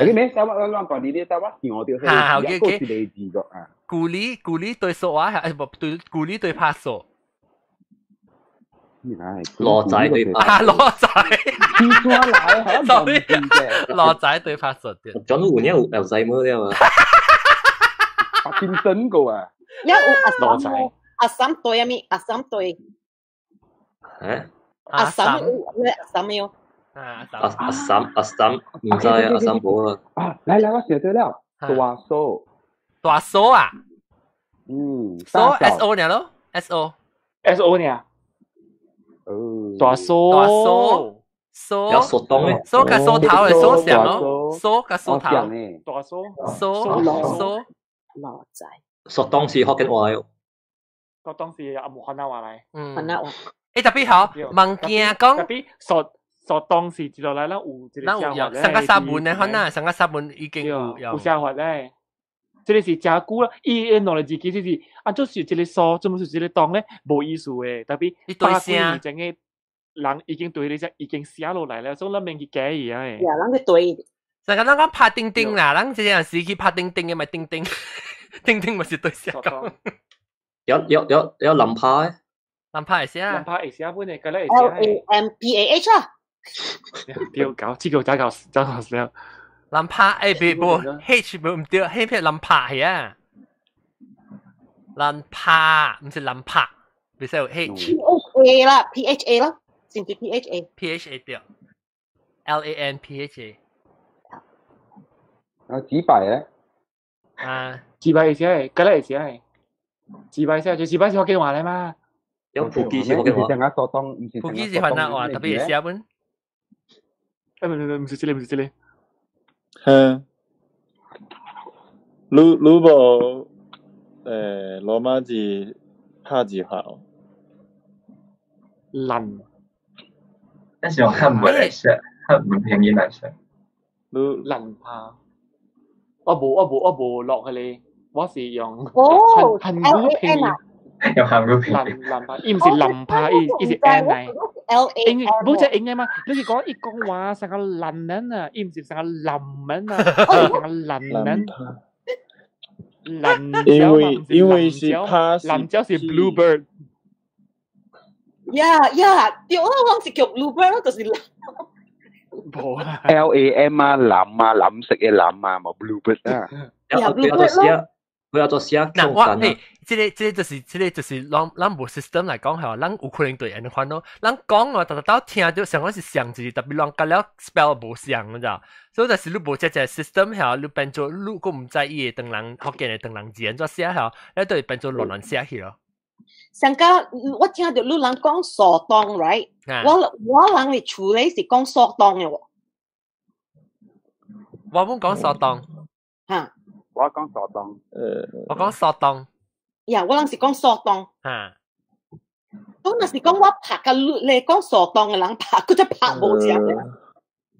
你咩？等我我講你啲，等我想到，哈，OK OK，一個字個啊。鼓勵鼓勵對數啊，係唔對鼓勵對拍數。羅仔對拍啊，羅仔。邊個來？ sorry，羅仔對拍數對。講到有年有 Alzheimer 了啊。白金真個啊！了有阿三阿三對啊咪阿三對。嚇？阿三有阿三沒有？啊阿阿三阿三唔知啊，阿三冇啊。啊，來來，我想到了，大數。大數啊？嗯，數 S O 呢咯，S O S O 呢？哦，大數大數數有數當咧，數甲數頭的數上咯，數甲數頭，大數數數老仔，數當是福建話喲，數當是阿姆漢那話嚟，嗯，漢那話。誒特別好，物件講特別數數當時接落來，咱有一個咱有上個沙門咧，可能上個沙門已經有有寫法咧。這個是真久啦，伊的兩個字其實是啊，就是這個數，怎麼是這個當咧，無意思的。特別百幾年前的人已經對你只已經寫落來了，所以咱免去改伊啊。呀，咱去對。上個咱講拍叮叮啦，咱這陣時去拍叮叮的咪叮叮，叮叮咪是對寫講。有有有有林拍的，林拍會寫，林拍會寫本的，個咧會寫。L A M P A H 啊。對，搞這個真搞真搞笑。林拍誒，別無 H 無毋對，迄片林拍係啊，林拍毋是林拍，袂使有 H。 P H A 啦，P H A 啦，是毋是 P H A？ P H A 對，L A N P H A。啊，幾擺咧？啊，幾擺會寫，個咧會寫，幾擺寫就幾擺是福建話嚟嘛。有普吉是福建話。普吉是雲南話，特別會寫本。誒，唔唔唔是這個，唔是這個。哼，你你無羅馬字拍字法哦？難，但是用漢文來寫，漢文拼音來寫。你難拍，我無我無我無落彼個，我是用哦韓語拼音，用韓語拼音。難拍，伊毋是難拍，伊伊是 N 來。 L A 因為冇只英嘅嘛，你是講伊講話成個男人啊，伊毋是成個男人啊，成個男人。男因為因為是拍藍椒是 bluebird。呀呀，對啊，我是叫 bluebird，就是藍。無啦。 L A M 啊，藍啊，藍色嘅藍啊，冇 bluebird 啊。呀，bluebird 咯。不要做寫。嗱，我誒，這個這個就是這個就是咱咱無 system 來講係，咱有可能對按款咯。咱講啊，逐逐到聽到上講是像字，特別人甲了 spell 無像，你知道？所以就是你無這隻 system 係，你變做你閣毋知伊會當人福建的當人字按怎寫係，你都會變做亂亂寫去咯。上個我聽到你人講數當，right？我我人嘅處理是講數當嘅喎。我冇講數當。嚇。我講數當，我講數當。呀，我人是講數當。嚇！當若是講我拍甲你，你講數當嘅人拍，佢就拍無像。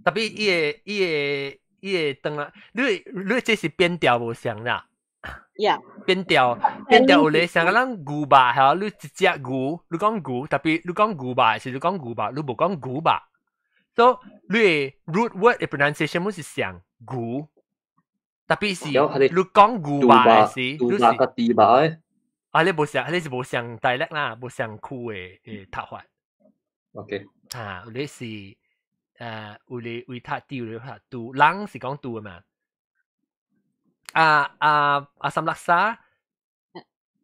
特別伊個伊個伊個當啦，你你這是變調無像啦。呀。變調變調有咧，像個咱牛肉嚇，你一隻牛，你講牛，特別你講牛肉是你講牛肉，你無講牛肉。所以你的 root word 的 pronunciation 是像牛。特別是你講牛肉的時，牛肉甲豬肉的。啊，你無像，你是無像大力啦，無像區的的讀法。 OK。啊，你是有咧為讀丟，有咧讀拄，人是講拄的嘛。啊啊啊！三六沙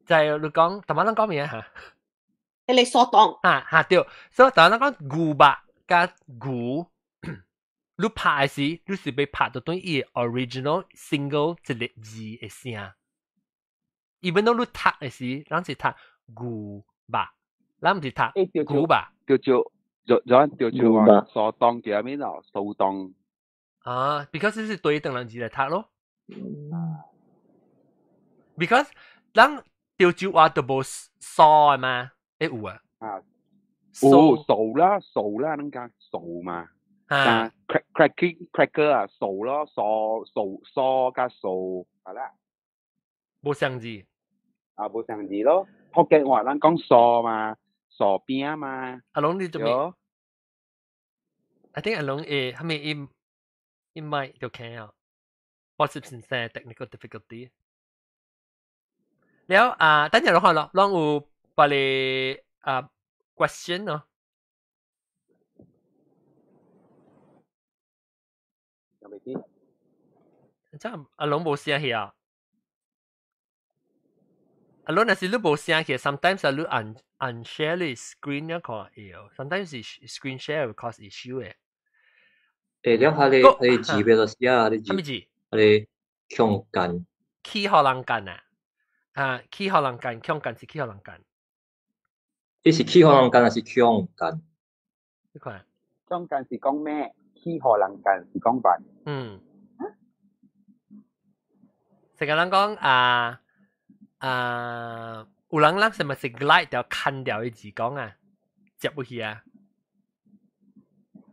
就係你講，頭先咱講咩嚇？彼个蘇當。哈哈對，所以頭先咱講牛肉佮牛，你拍的時，你是欲拍到對伊 original single 一个字的聲。even though 你讀的時，咱是讀牛肉，咱毋是讀牛肉。叫做就就叫做話蘇當叫咩咯？蘇當。啊，because 這是對等人字來讀咯。Because 咱潮州話就無蘇的嘛，會有啊？啊，有數啦，數啦，咱講數嘛。啊，cracking cracker 啊，數咯，數數數加數，係啦。無相字。啊，無相字咯。福建話咱講數嘛，數餅嘛。阿龍你做咩？I think 阿龍會，係咪伊伊麥就聽啊？我是先生 technical difficulty。了啊，等陣落看咯，攏有別个啊 question 咯。有未知？這阿龍無聲去啊？阿龍若是你無聲去，sometimes 啊你按按 share 你 screen 一看會哦，sometimes 是 screen share 會 cause issue 的。欸，了下你你字欲做寫啊？你字？啥物字？彼个強姦。去予人姦啊？啊，去予人姦，強姦是去予人姦。你是去予人姦，還是強姦？你看。強姦是講咩？去予人姦是講辦。嗯。成個人講啊啊，有人人是咪是 glide 掉砍掉的字講啊？接不去啊？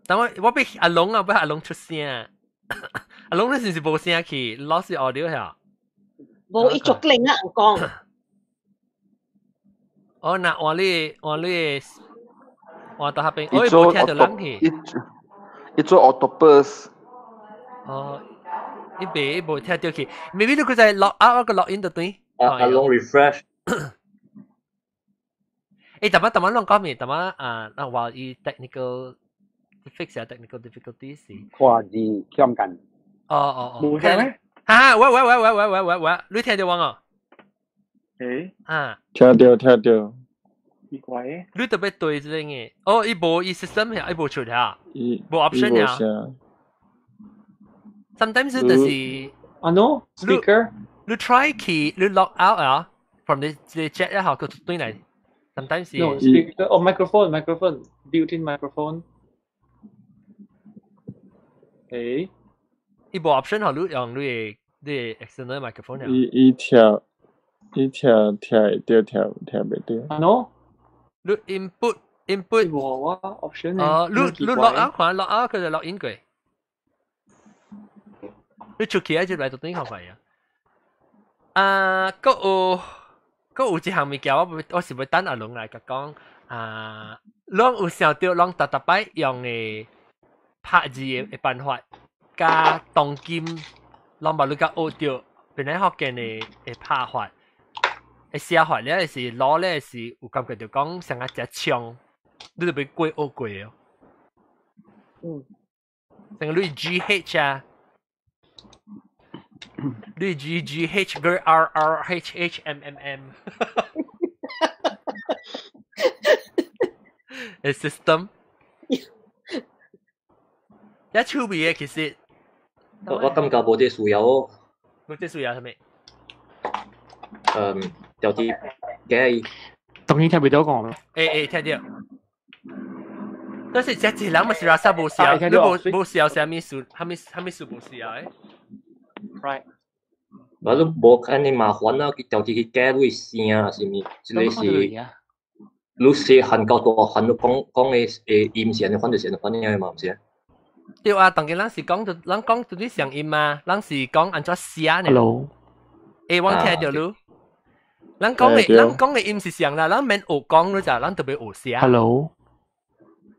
但我我欲阿龍啊，欲阿龍出聲啊！阿龍你是毋是無聲去？lost audio 遐？無，伊足靈啊，講。哦，那換你換你換到彼邊，哦，伊無聽著人去。伊做 octopus。哦，伊袂伊無聽著去，maybe 你閣再 log out 閣 log in 就對。啊，阿龍 refresh。欸，淡仔淡仔攏講咩？淡仔啊，那話伊 technical fix 下 technical difficulties 是。看字強姦。哦哦哦。無聽咩？啊！喂喂喂喂喂喂喂喂，你聽著我哦？欸？啊。聽著聽著。奇怪欸。你特別對這個嘅，哦，伊無伊 system 遐，伊無出遐，伊無 option 遐。Sometimes 就是啊 no speaker，你 try 去你 log out 啊，from 你這個 chat 一下佢對來。Sometimes no speaker 哦 microphone microphone built-in microphone。欸？伊無 option 予你用你的你的 external microphone 伊伊聽伊聽聽會著，聽聽袂著。啊 no？你 input input 無我 option 哦，你你 log out 看 log out 佢就 log in 過。你出去啊就來就等於看啊。啊，閣有閣有一項物件，我我是欲等阿龍來共講啊，攏有想著攏逐逐擺用的拍字的的辦法，佮當今攏捌你佮學著，本來福建的的拍法、的寫法，了是攞咧是有感覺著講像啊食槍，你就欲過學過哦。像你 G H 啊。你 G G H G R R H H M M M 的 system，一趣味的其實。我我感覺無這需要哦。無這需要啥物？嗯，調啲嘅。當然聽袂著講。欸欸，聽著。但是這一人嘛是拉薩無需要，你無無需要啥物事，啥物啥物事無需要的。 Right。我都無按呢麻煩啊，去調節去改你聲啊，啥物？這个是你細漢到大漢，你講講的的音是按呢款就是按呢款的嘛，毋是？對啊，當今咱是講就咱講就啲聲音嘛，咱是講按怎寫呢？ Hello。欸，我聽著你。咱講的咱講的音是像啦，咱免學講你就，咱特別學寫。 Hello。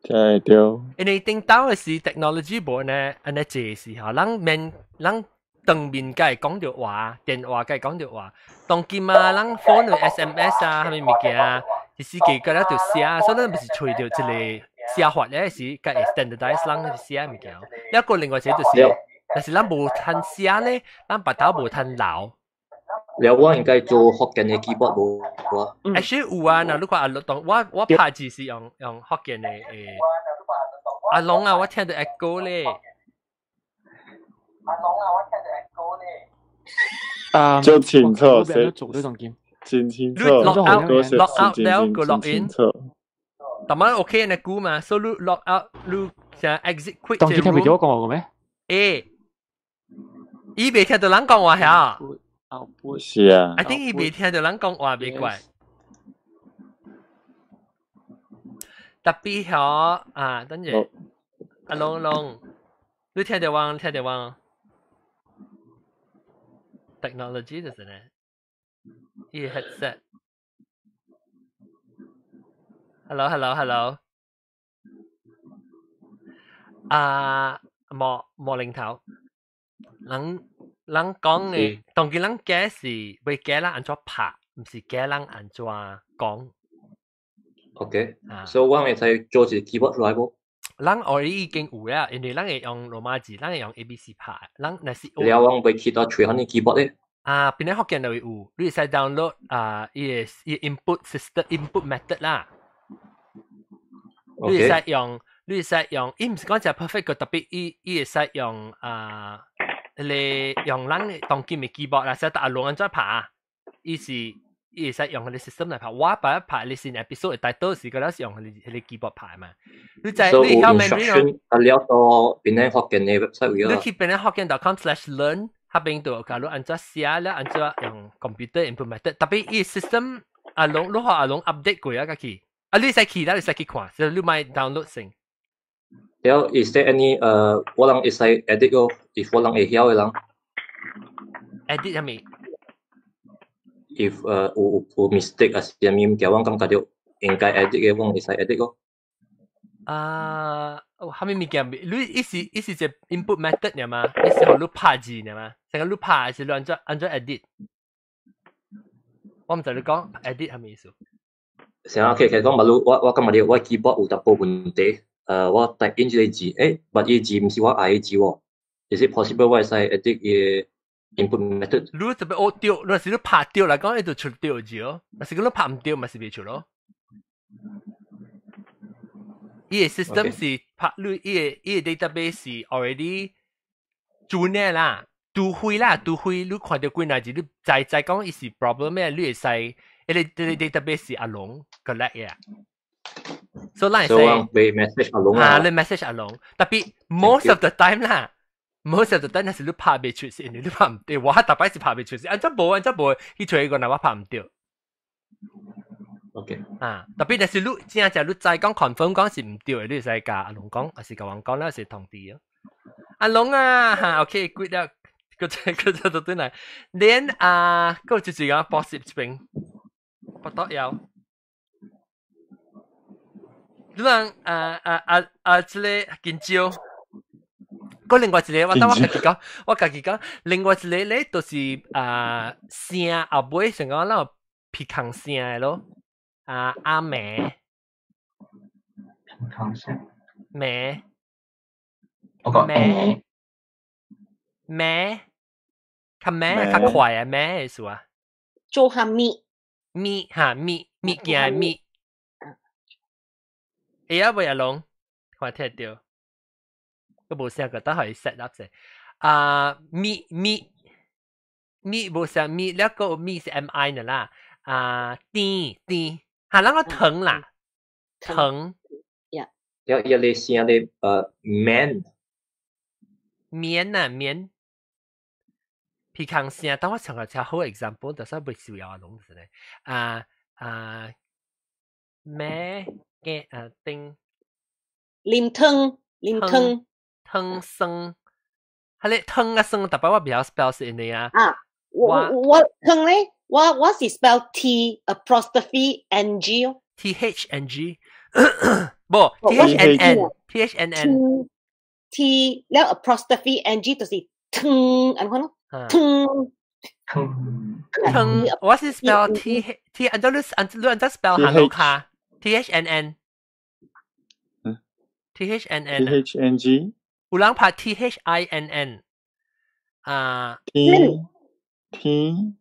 聽會著。因為頂頭的是 technology 無呢，按呢濟時候，咱免咱當面共伊講著話，電話共伊講著話。當今啊，咱 phone 的 SMS 啊，啥物物件啊，其實結果咱就寫，所以咱毋是揣著一個寫法咧是個 standardize 人寫物件。一個另外一個就是，但是咱無通寫咧，咱白頭無通留。了我應該做福建的 keyboard 無？ Actually 有啊，若你看阿龍，我拍字是用福建的誒。阿龍啊，我聽到 echo 咧。阿龍啊，我聽到 echo 咧。啊，就清楚，做呢種劍，真清楚。 log out log out 了個 log in。但係 OK 呢估嘛，所以你 log out 你想 exit quit。當機聽唔到我講話嘅咩？誒，伊未聽到人講話嚇。是啊。 I think 伊未聽到人講話，袂怪。特別響啊，等陣，阿龍龍，你聽到我？聽到我？Technology 就是呢，伊 headset。Hello hello hello。啊，莫莫零頭，人人講嘅，當佢人解是會教人按怎拍，毋是教人按怎講。 OK，所以我會使做一個 keyboard 出來無？人我已經有啦，因為咱會用羅馬字，咱會用 A B C 拍，咱若是。了我會去到揣彼 keyboard 咧。啊，邊個福建就會有，你會使 download 啊，伊個伊 input system input method 啦。你會使用，你會使用，伊毋是講只 perfect 個，特別伊會使用啊，你用咱當今的 keyboard 啦，使阿龍按怎拍，伊是伊會使用彼個 system 來拍。我擺一拍你先 episode 的 title 是個了是用彼個 keyboard 拍嘛。你在你曉 Mandarin 啊，了到邊個福建的 website 位啊？你去邊個福建 .com/learn，彼邊就教你按怎寫了，按怎用 computer input method。特別伊 system 阿龍，你話阿龍 update 過啊，家己。啊，你使去啦，你使去看，所以你莫 download 先。了，is there any 我人會使 edit 哦？if 我人會曉的人 edit 啥物？ if 有 mistake 還是啥物物件，我感覺著應該 edit 的，我會使 edit 哦。啊，啥物物件？你伊是一個 input method 爾嘛？伊是予你拍字爾嘛？成個你拍還是你按怎 edit？我毋知你講 edit 啥物意思。成日其實講，馬路我感覺我 keyboard 有淡薄問題，我 type in 這個字，但伊字毋是我愛的字喎。Is it possible 我會使 edit 伊個 input method？你特別學對，若是你拍對來講，伊就出對字哦。若是講你拍毋對，嘛是袂出咯。伊個 system 是拍你，伊個 database 是 already 準的啦，除非啦，除非你看著幾若字，你知知講伊是 problem 咩，你會使。彼個 database 是阿龍 collect 嘅。所以咱會使 message 阿龍啊，你 message 阿龍，特別 most of the time 啦，most of the time 若是你拍袂出，是因為你拍毋對，我逐擺是拍袂出，是按怎無按怎無，去揣一個若我拍毋對。 OK。啊，特別若是你真正你知講 confirm 講是毋對的，你會使共阿龍講，還是共人講，咱是通知哦。阿龍啊，哈，OK，good 啦，閣再閣再倒轉來，連啊，閣有一個 boss 這邊。不得了！你人啊啊啊啊！這個緊張，閣另外一個，我等我家己講，我家己講，另外一個咧，就是啊聲後尾像講咱有鼻孔聲的咯，啊阿梅，鼻孔聲，梅，我講梅，梅，較梅較快啊，梅意思啊，做下物。物哈物物件物，會啊袂阿龍，看聽著，閣無聲個，等下伊 set up 者。啊，物物物無聲物，了個物是 M I 呢啦。啊，甜甜，哈，咱個糖啦，糖。呀。了伊個聲咧，棉。棉啊棉。鼻孔聲，當我想個較好 example，就是袂需要阿龍是咧。啊啊，咩嘅啊丁？啉湯，啉湯，湯生，係咧湯啊生，特別我比較 spell 是因為啊。啊，我湯咧，我是 spell T apostrophe N G 哦。 T H N G，無 T H N N T H N N T 了 apostrophe N G 就是湯，按看咯。湯湯，我是 spell T T，按照你按你按照 spell 行路卡 T H N N。嗯。T H N N ？T H N G。有人拍 T H I N N 啊。 T T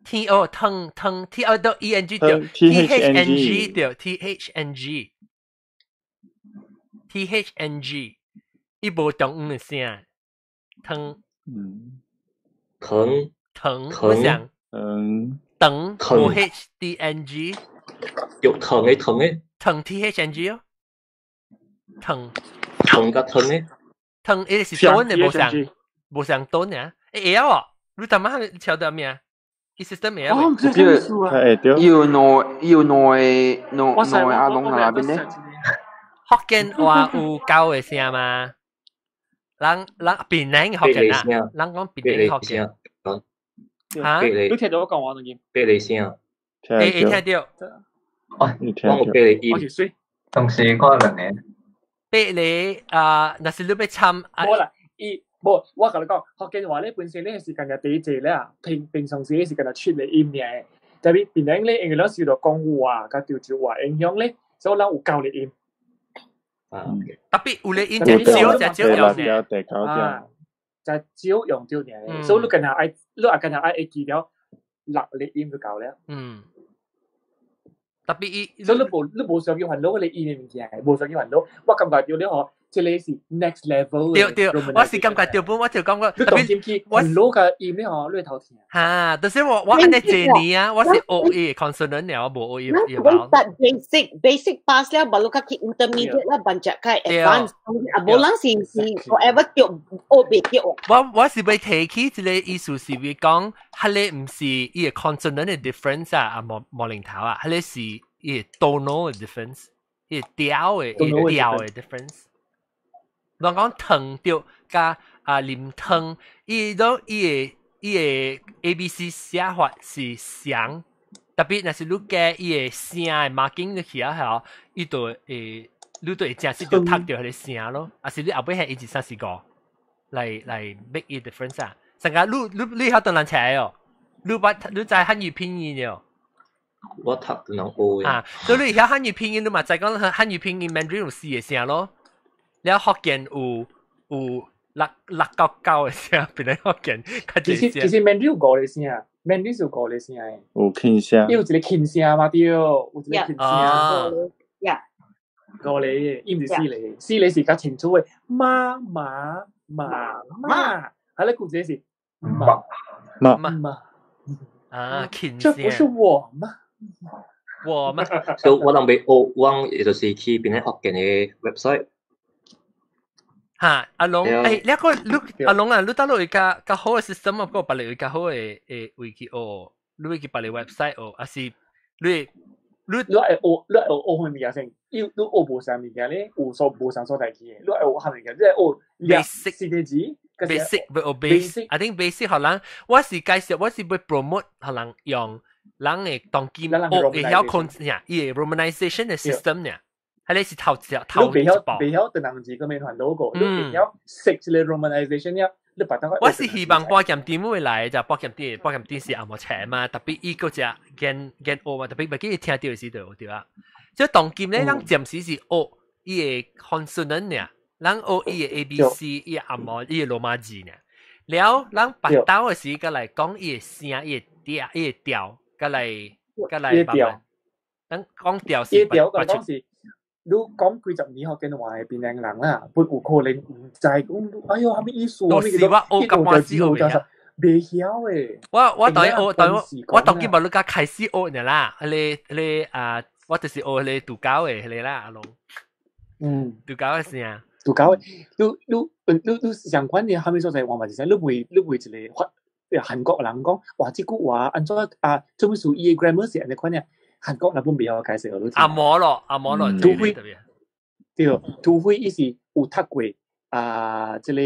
T 哦，騰騰 T 哦都 E N G 對 T H N G 對 T H N G T H N G，伊無中央的聲，騰騰騰，我想騰騰無 H D N G，有騰的騰的，騰 T H N G 哦，騰騰甲騰的，騰伊是短的，無相無相短啊，會曉哦，你淡仔曉得咩？伊 system 會曉未？有兩有兩個兩兩個阿龍那邊咧？福建話有九個聲嗎？人人檳榔福建啊，人講檳榔福建。嚇？你聽到我講話冇？八個聲。會會聽到。哦，我有八個音。我是水。同時看兩個。八個啊，若是你欲參。無啦，伊無，我共你講，福建話咧本身咧是干焦第一濟咧，平平常時是干焦七個音爾，特別檳榔咧，因為咱受到講話佮潮州話影響咧，所以咱有九個音。啊，特別有咧音誠少，誠少用嘅，啊，誠少用著爾，所以你干焦愛，你也干焦愛會記了六個音就夠了。嗯，特別伊，所以你無你無需要煩惱彼個音的物件，無需要煩惱。我感覺著了吼，這个是 next level。對對，我是感覺著本，我就感覺特別我煩惱個音咧吼，你會頭疼。哈，就是我我按呢濟年啊，我是學伊 consonant 了，我無學伊伊包。basic basic pass 了，baru 較去 intermediate 啦，變只較 advanced。啊，無人是是 forever 著學袂著。我我是欲提起這个意思是欲講，彼个毋是伊个 consonant 的 difference 啊，啊無無零頭啊，彼个是伊个 tonal 的 difference，伊个調的伊個調的 difference。人講糖著佮啊啉湯，伊都伊個伊個 A B C 寫法是相，特別若是你加伊個聲的 marking 入去啊，吼，伊就會你就會誠實就讀著彼个聲咯，啊是你後尾係一二三四五來來 make a difference 啊。成個你你你曉唐人冊哦，你捌你知漢語拼音哦？我讀唐人學啊，所以你曉漢語拼音，你嘛知講漢語拼音 Mandarin 有四個聲咯。了福建有有六六九九个聲，變來福建較濟聲。其實其實 Mandarin 有五個聲，Mandarin 是有五個聲的。有輕聲。伊有一個輕聲嘛對，有一個輕聲。呀。五個的，伊毋是四個，四個是較清楚的。媽媽媽媽，還咧古一個是媽媽媽。啊，輕聲。這不是我嗎？我嗎？所以我人欲學，我就是去檳榔福建的 website。哈，阿龍，欸，你個你阿龍啊，你佗落會較較好的 system 啊，過別個會較好的的位去學，你會去別个 website 學，還是你你你愛學你愛學學啥物件先？你你學無啥物件咧，有所無啥所在去的。你愛學啥物件？你愛學 basic 四個字，basic 欲學 basic。I think basic 予人，我是介紹，我是欲 promote 予人用人會當今學會曉控制呀，伊个 romanization 的 system 呢。彼个是頭一頭一步。袂曉唐人字閣免煩惱過，你袂曉識這个 romanization 了，你別當。我是希望保險店會來，就保險店保險店是紅毛冊嘛，特別伊閣只見見學嘛，特別袂記聽著時就對啊。即當今咧，咱暫時是學伊个 consonant 爾，咱學伊個 A B C，伊個紅毛，伊個羅馬字爾。了，咱別兜的時，閣來講伊个聲，伊個調，伊個調，閣來閣來慢慢。咱講調是。伊調講講是。你講幾十年福建話的檳榔人啦，本有可能毋知講，哎喲，啥物意思？都是我學甲半死學袂袂曉的。我我當學，當我我當今無你甲開始學爾啦，彼个彼个啊，我就是學彼個杜狗的彼个啦，阿龍。杜狗的聲。杜狗的，你你你你相關的啥物所在，我嘛是知，你袂你袂一個發韓國人講，哇，這句話按怎啊？做物事伊的 grammar 是按呢款爾？韓國人本袂曉解釋，你阿摩咯，阿摩咯，除非對，除非伊是有讀過啊，這個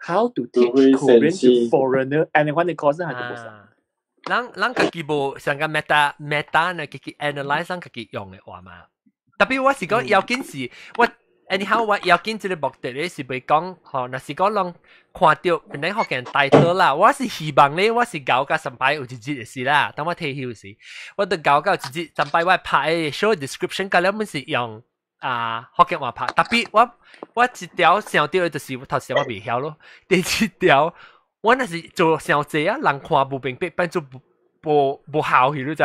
How to teach Korean to foreigner，按呢款的 course 還是無啥。咱咱家己無上個 meta meta 呢，家己 analyze 咱家己用的話嘛。特別我是講要緊是，我 anyhow 我要緊這个目的咧是欲講，吼，若是講人看著檳榔福建大多啦，我是希望咧，我是𠢕甲三擺有一日的事啦，當我退休時，我就𠢕到一日三擺我拍的 show description，甲了阮是用啊福建話拍，特別我一條想到的就是頭先我未曉咯，第二條我若是做傷濟啊，人看無明白，變做無效去，你知？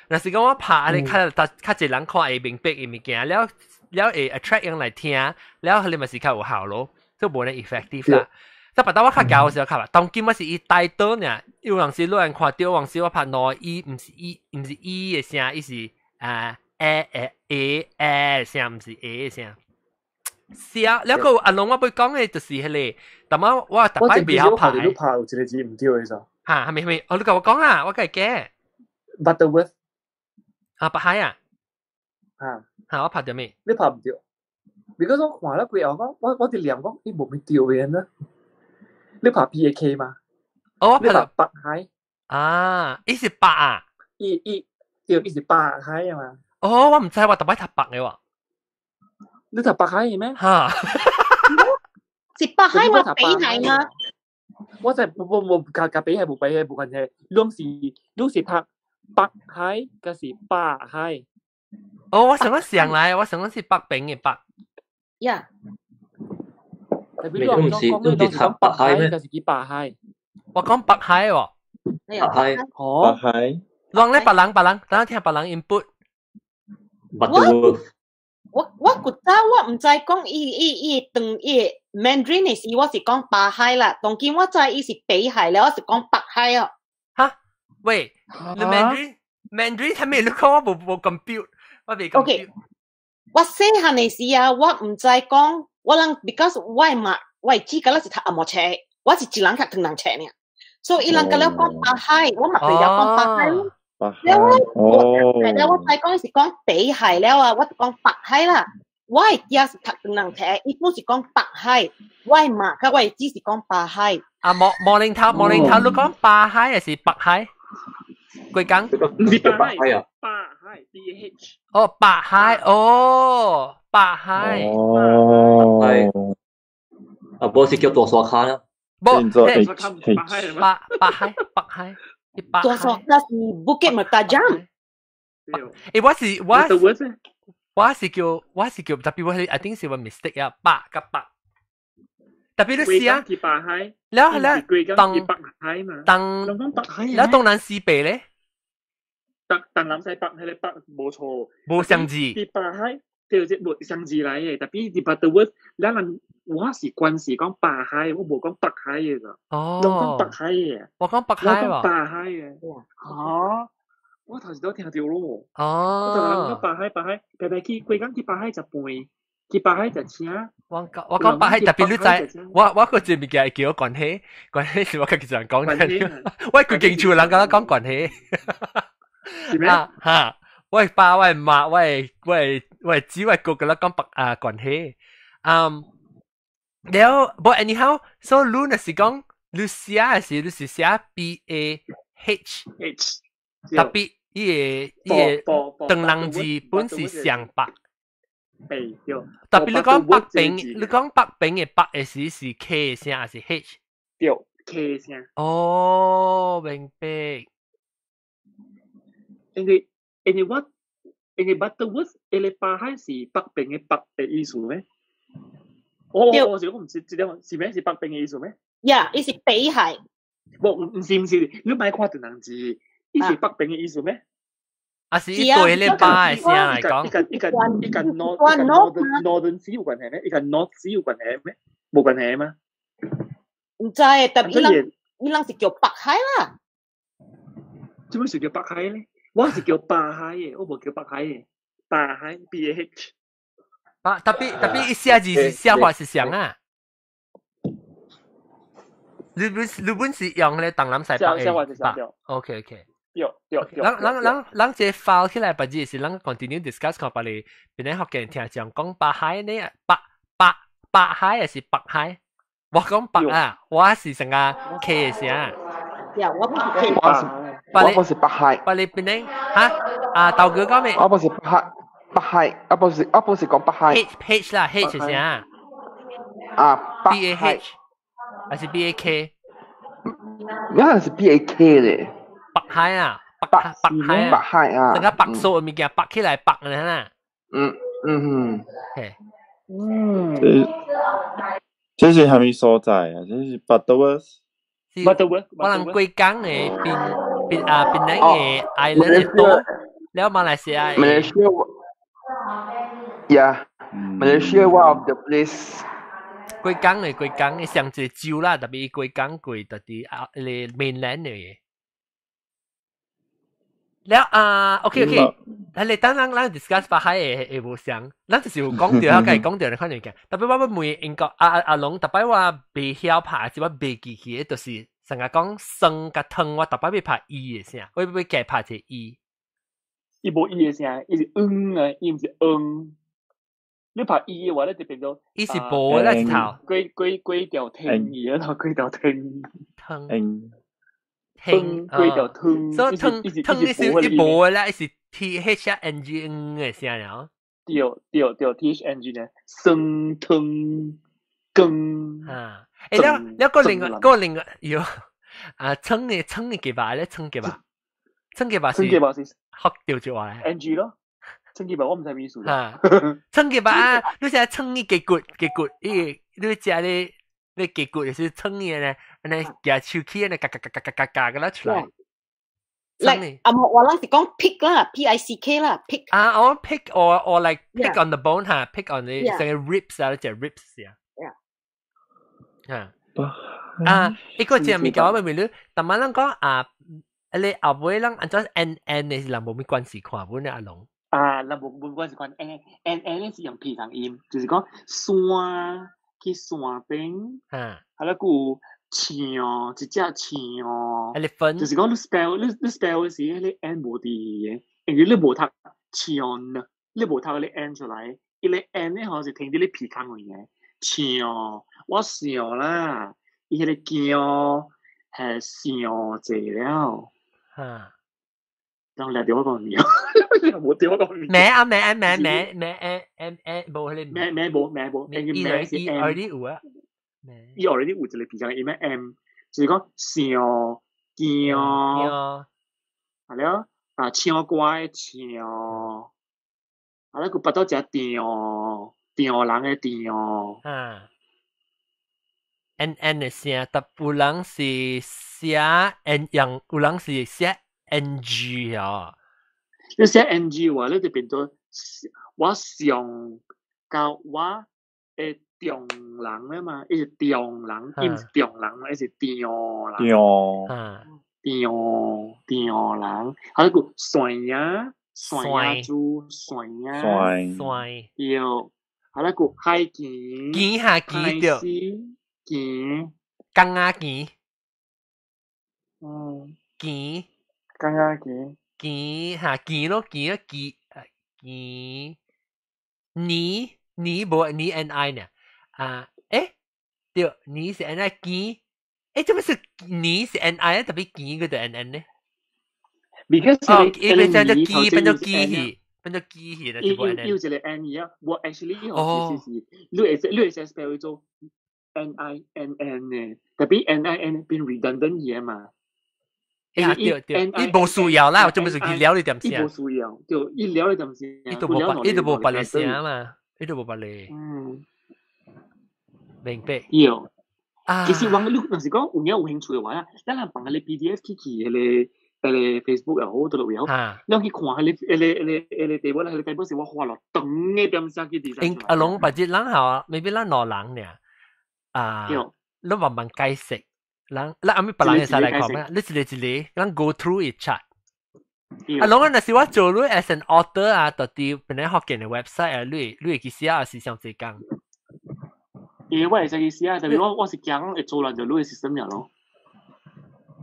若是講我拍按呢較較濟人看會明白的物件，了了會 attract 人來聽，了彼嘛是較有效咯，這無呢 effective 啦。這別當我較教的時候較吧，當今我是伊帶倒爾，有陣時有人看著，有陣時我拍兩 E，毋是 E，毋是 E 的聲，伊是啊 A A A A 聲，毋是 A 的聲。是啊，了個阿龍我欲講的就是彼個，但我我逐擺袂曉拍。你拍有一個字毋對的啥？嚇，係咪係咪？哦，你共我講啊，我會記。 Butterworth 啊，北海啊。嚇嚇，我拍著咩？你拍毋對。because 我看了過後，我佇念講，伊無咪對的呢？你拍 P A K 嘛？哦，我拍北海。啊，伊是北啊？伊對，伊是北海啊嘛。哦，我毋知，我逐擺讀北的喎。你讀北海的咩？嚇！是北海嘛？北海嘛？我就無無共北海無北海無關係，攏是讀北海，抑是北海。哦，我想講上來，我想講是北邊的北。呀。你唔是你唔是讀北海咩？抑是北海。我講北海喎。北海。哦。北海。人咧，別人別人，等下聽別人 input。 Butterworth。我古早我毋知講伊伊伊當伊 Mandarin 的時，我是講北海啦。當今我知伊是北海了，我是講北海哦。哈？喂，你 Mandarin Mandarin 係咩？你講我無 compute，我未 compute。我細漢的時啊，我毋知講，我人 because 我的媽，我的姊敢若是讀紅毛冊，我是一人讀唐人冊爾，所以伊人敢若講北海，我嘛袂曉講北海。了我，了我知講是講北海了啊，我就講北海啦。我的囝是讀唐人冊，伊本是講北海，我的媽佮我的姊是講北海。啊，莫莫玲頭，莫玲頭，你講北海還是北海？貴港？唔是北海啊。北海，B A H。哦，北海，哦，北海。哦。係。啊，無是叫大沙跤啦。無，北北海，北海。大沙跤是 Bukit Mertajam。欸，我是叫特別我係 I think 是我 mistake 啊，北佮北。特別你試啊，了了當當了東南西北咧，東南西北彼个北無錯，無相字。佇北海對這無相字來的，特別佇 Butterworth，咱人我是慣勢講北海，我無講北海的咋。哦，攏講北海的。我講北海喎。我講北海的。嚇！我頭一都聽著咯。哦。我頭人講北海北海，白白去規工去北海食飯，去北海食青。我講北海特別你知，我個一個物件會叫我關係，關係是我家己一人講的。我規間厝人敢若講關係。是咩？嚇！我爸、我媽、我姊、我哥，敢若講北啊關係。嗯，了，but anyhow，so 你若是講你寫的時，你是寫 B A H H，特別伊個唐人字本是上北。對。特別你講北邊，你講北邊的北的時是 K 聲還是 H？對，K 聲。哦，明白。因為 Butterworth 彼个北海是北邊的北的意思咩？我是講毋是，這個是咩？是北邊的意思咩？呀，伊是北海。無，毋是，你莫看唐人字，伊是北邊的意思咩？啊是伊對彼个北的聲來講，伊佮 north 伊佮 northern sea 有關係咩？伊佮 north sea 有關係咩？無關係嗎？毋知，特別伊人是叫北海啦。做咩是叫北海咧？我是叫北海的，我無叫北海的。北海 B A H。啊，特別特別伊寫字是寫法是啥啊？你本是用咧東南西北的。OK OK。對對對。咱這 file 起來，別字是咱 continue discuss 看別哩，邊個福建聽眾講北海呢？北北北海還是北海？我講北啊，我是成個 K 的聲。呀，我不是 K。我不是北海。別哩邊個哈？啊，豆哥講咩？我不是北海，北海，我不是講北海。 H H 啦，H 聲。啊，B A H 還是 B A K？你可能是 B A K 咧。北海啊，北北海啊，北海啊，成個白色的物件白起來白的啦。嗯。嗯。嘿。嗯。這是啥物所在啊？這是 Butterworth。 Butterworth。我人貴港的邊邊啊檳城的 island 的島，了馬來西亞。 Malaysia, yeah, Malaysia one of the place。貴港的貴港的上一個州啦，特別貴港過特別啊，個 mainland 的。了啊，OK OK，係你等咱咱 discuss 把海會會無相，咱就是有講到，我共伊講到你看物件。特別我欲問英國阿阿阿龍，特別我袂曉拍，是我袂記起的，就是成日講酸佮湯，我逐擺欲拍伊的聲，我欲加拍一個伊。伊無伊的聲，伊是嗯啊，伊毋是嗯。你拍伊的話咧，就變做伊是無的啦，頭。幾幾幾條聽伊啊，幾條聽。湯。聽，幾條湯。所以湯湯你是伊無的啦，伊是 T H N G N 的聲了。對對對，T H N G 呢，酸湯羹。啊，欸，了了個另外個另外有啊，稱的稱的幾把咧，稱幾把，稱幾把是學掉就話 N G 咯，稱幾把我毋知咩意思。啊，稱幾把啊，你成日稱伊雞骨雞骨，伊你食咧你雞骨就是稱伊咧，按呢舉手起按呢嘎嘎嘎嘎嘎嘎嘎個出來。 Like 啊，我人是講 pick 啦，P I C K 啦，pick。啊，我 pick or like pick on the bone 哈，pick on the 成個 ribs 啊，隻 ribs 啊。啊。啊，一個隻物件我問你，但係咱講啊，你後尾咱按怎 N N 的是人無咩關係看本阿龍。啊，人無無關係看 N N N 是用鼻孔音，就是講山去山邊，啊，係啦，有像一隻像， elephant，就是講你 spell 你你 spell 時，你 N 無佇嘅，因為你無讀像，你無讀你 N 出來，伊個 N 咧吼是停佇你鼻孔位嘅，像我想啦，伊迄個驚係想濟了，哈。當掠著我講咩？無對我講咩啊咩啊咩咩咩 M M 無迄個咩咩無咩無，因為咩是 M， already 有啊，伊 already 有一個鼻孔音咩 M，就是講想驚，係了啊唱歌的唱，啊咧佢捌到隻調調人的調，啊，N N 的聲，但有人是寫 N 樣，有人是寫 N G 啊。你寫 N G 話，你就變做我上到我的中人咧嘛，伊是中人，伊毋是中人嘛，伊是中人。中。中中人，還有個蒜仔，蒜仔豬，蒜仔，蒜。對，還有個海墘，墘下墘對，墘，江仔墘，嗯，墘，江仔墘。墘哈墘咯墘啊墘墘泥泥無泥 N I 呢啊欸對泥是 N I 墘欸做咩是泥是 N I 啊特別墘嗰度 N N 呢？Because 哦，伊變成做墘變做墘去變做墘去啦，就無 N N。伊有一個 N 啊，我 actually 哦，其實是你會你會使 spell 做 N I N N 呢，特別 N I N 變 redundant 嘢嘛。欸對對，伊無需要啦，做咩事去了你點聲？伊無需要，對，伊了你點聲？伊都無伊都無別個聲嘛，伊都無別個。嗯，明白。有啊，其實我你若是講有影有興趣的話啊，咱人放彼個 PDF 去去彼個彼個 Facebook 又好，佗落又好，你去看彼個彼個彼個彼個題目，彼個題目是我花了長的點聲去 design。阿龍別日咱吼，maybe 咱兩人爾，啊，你慢慢解釋。人，咱後尾別人會使來看咩？你一個一個，咱 go through 一 chat。啊，攏若是我做你 as an author 啊，到佇本來福建的 website 啊，你你會去寫還是上濟工？因為我會使去寫啊，特別我我是驚會做爛就你的 system 了咯。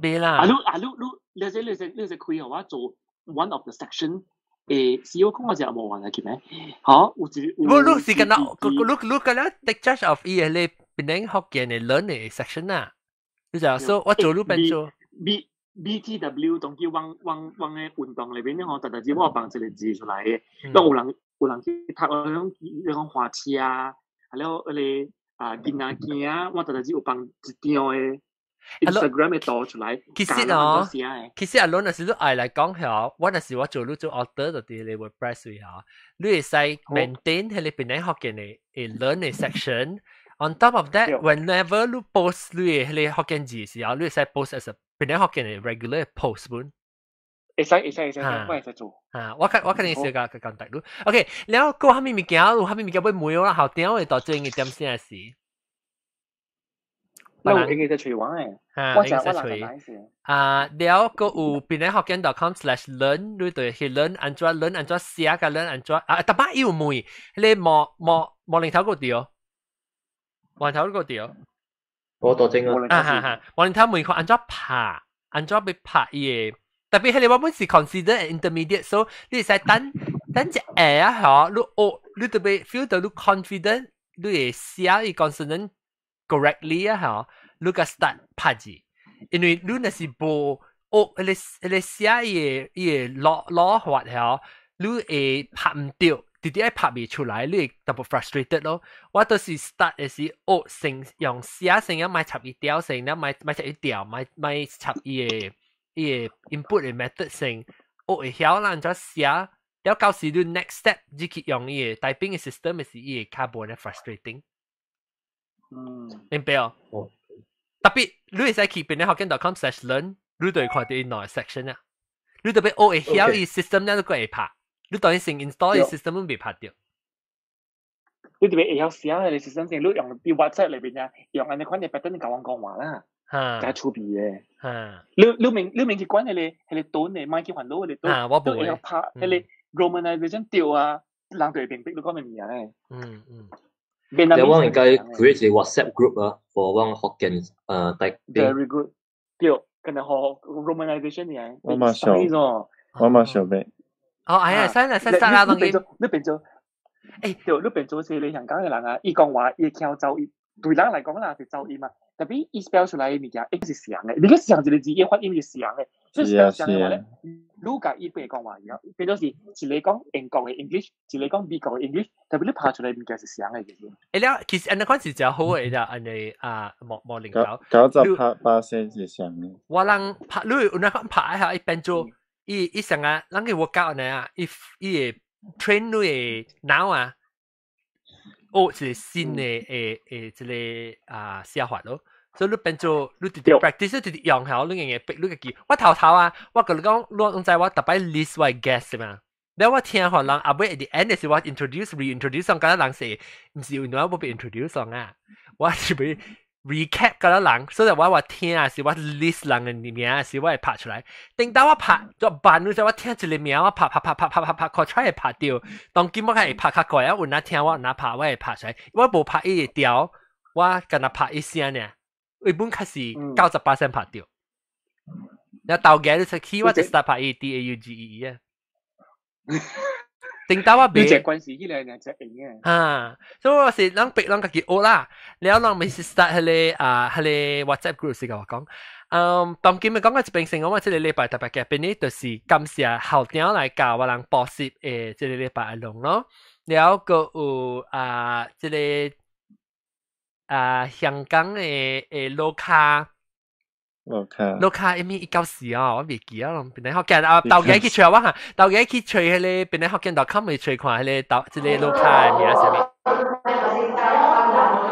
袂啦。啊，你啊你你你這你這你這開予我做 one of the section。誒，是我講我就無還來去咩？好，有一無，你是敢若，你你敢若 take charge of 伊個咧，本來福建的 learn 的 section 啊。你就說我做你變做 B B T W 當叫往往往嘅運動裏邊，你吼，特特只我放一個字出來嘅，攏有人有人去讀嗰種嗰種花車啊，啊了彼個啊囡仔囝，我特特只有放一張的。Instagram 會導出來。其實哦，其實阿倫若是你愛來講嗬，我若是我做你做 author 就佇你 WordPress 位嗬，你會使 maintain 彼個檳城福建的 learn 的 section。On top of that, whenever 你 post 你的彼個福建字時候，你會使 post as a 檳城福建的 regular post 本。會使會使會使，我會使做。啊，我肯定是個個講大路。OK，了後閣啥物物件，有啥物物件欲問我啦？後頂會到最近點啥事？我有應該在揣我誒，我應該揣。啊，了閣有檳城福建 .com/learn，你就去 learn 按怎 learn 按怎寫，佮 learn 按怎啊？逐擺有問，彼個毛毛毛領頭閣對，毛頭閣對。我多正啊！啊哈哈，毛領頭問看按怎拍，按怎欲拍伊個。特別彼個我本是 consider intermediate，所以你會使等等一下啊，嗬，你學你特別 feel 到你 confident，你會寫伊 consonant correctly 啊，嗬，你個 start 拍字，因為你若是無學彼個彼個寫伊個伊個攞攞法嗬，你會拍毋著，直直愛拍袂出來，你會特別 frustrated 咯。我都是 start 的是學先用寫先啊，莫插伊調先，了莫莫插伊調，莫莫插伊個。伊個 input 的 method 先學會曉啦，按怎寫，了到時你 next step 你去用伊個 typing 的 system 是伊會較無呢 frustrating。明白哦？特別你會使去檳城福建 .com/learn，你就會看到伊兩個 section 啊。你特別學會曉伊 system 了，你閣會拍。你當然先 install 伊 system 攏袂拍著。你特別會曉寫彼個 system 先，你用佇 WhatsApp 裏邊啊，用按呢款的 pattern 共阮講話啦。較趣味的。你明去管彼個彼個 tone 的，莫去煩惱彼個 tone。啊，我無會曉拍彼個 romanization 對啊，人就會明白你講的物件咧。你我應該 create 一個 WhatsApp group 啊，for 阮福建typing。 Very good。對，可能學 romanization 嘅。我嘛想，我嘛想欲。哦，哎呀，使啦，使使啦，當然。你變做，對，你變做是你香港的人啊，伊講話伊會走音，對人來講啦是走音嘛。特別伊 spell 出來的物件，伊是像的，你個像一個字，伊發音是像的，所以 spell 像的話咧，你共伊變講話一樣，變做是一個講英國的 English，一個講美國的 English，特別你拍出來物件是像的，其實。了，其實按呢款是誠好的，啦，按呢啊，無無零頭。98%是像的。我人拍你有那款拍一下，伊變做伊伊成啊，人去 workout 呢啊，伊伊會 train 你的腦啊。學一個新的的這個啊寫法咯，所以你變做你直直 practice 直直用下，你硬硬逼你家己。我頭頭啊，我共你講，你攏知我逐擺 list 我 guest 嘛。了我聽予人後尾 at the end 是我 introduce reintroduce 上，敢若人是毋是因為我欲 introduce 上啊，我是欲 recap 敢若人，所以我話聽啊是我 list 人的名是我會拍出來。等到我拍做慢，你知我聽一個名，我拍拍拍拍拍拍拍，看出會拍著。當今我較會拍較快啊，有哪聽我有哪拍，我會拍出來。我無拍伊個調，我干焦拍一聲爾，伊本較是98%拍著。然後豆芽你出去，我就 start 拍伊 D A U G E E 啊。頂到我袂，你這關係起來兩隻用嘅。啊，所以我是人逼人家己學啦，了人咪是 start 彼個啊，彼個 WhatsApp group 是共我講，嗯，當今日講到這邊先，我這個禮拜特別嘅邊呢，就是感謝校長來教我人補習的這個禮拜的內容咯，了閣有啊，這個啊香港的的老卡。老卡，老卡一米194哦，我袂記啊，檳城福建啊，豆家去揣我哈，豆家去揣彼個檳城福建 .com 去揣看彼個豆，這個老卡的名啥物？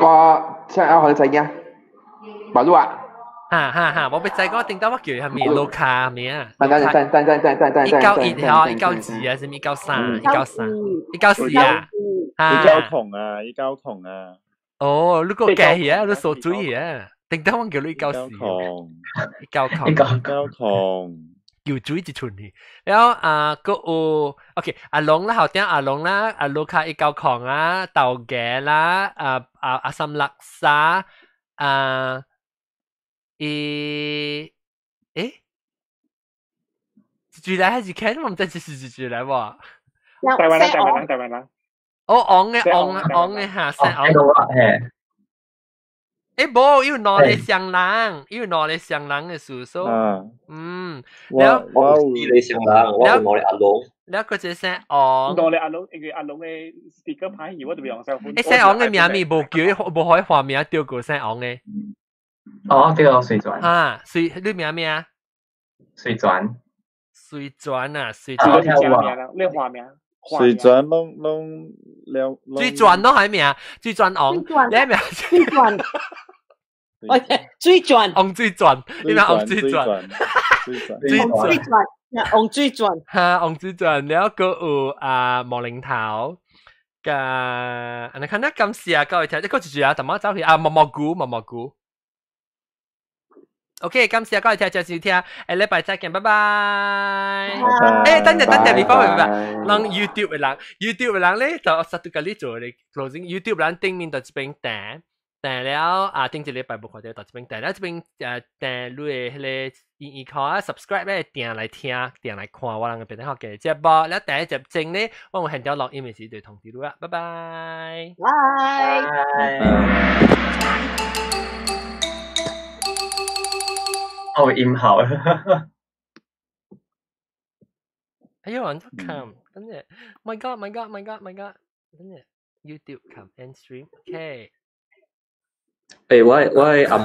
我請阿學你知影，馬路啊？哈哈哈，我欲知講頂到我叫伊啥物老卡名啊？等等等等等等等等，191吼，192啊，啥物193，193，194啊？一九空啊，一九空啊。哦，你閣計去啊，你數水啊？頂到我叫你194，一九空，一九空，游水一寸去。然後啊，閣有，OK，阿龍啦，後頂阿龍啦，阿盧卡一九空啊，豆芽啦，啊啊阿三叻沙，啊，伊，欸，一句來還是 Ken？我毋知是一句來無？台灣人，台灣人，台灣人。哦，昂的昂昂的哈，姓昂。欸，無，有兩个雙人，有兩個雙人的事數。嗯，了我有四個雙人，我有兩個阿龍。了，閣一個姓王。兩個阿龍，因為阿龍的 speaker 歹去，我就袂用手。欸，姓王的名物無叫，無予伊換名，著過姓王的。哦，對哦，水轉。啊，水你名咩啊？水轉。水轉啊，水轉。你畫名？水轉攏攏了。水轉咯係名？水轉昂，你名？水轉。喂，水轉。昂水轉，你名昂水轉。水轉。水轉。昂水轉。哈，昂水轉，了個有啊毛領頭。加，你看那感謝啊，各位聽，一個就住啊，淡仔走去啊，毛毛菇，毛毛菇。OK，感謝各位聽眾收聽，下禮拜再見，拜拜。等陣等陣，你翻去拜拜。人 YouTube 的人，YouTube 的人咧就實都佮你做咧 closing。YouTube 人頂面就這邊訂訂了啊，頂一禮拜無看著到這邊訂了，這邊訂你的彼個伊看啊 subscribe 咧訂來聽，訂來看我人嘅別啲學嘅節目，了第一集整咧，我有現條錄音的時就通知你啦，拜拜。拜。哦，音效。哎呦，按怎看？等陣，My God，My God，My God，My God，等陣，YouTube come and stream，OK。誒，我我阿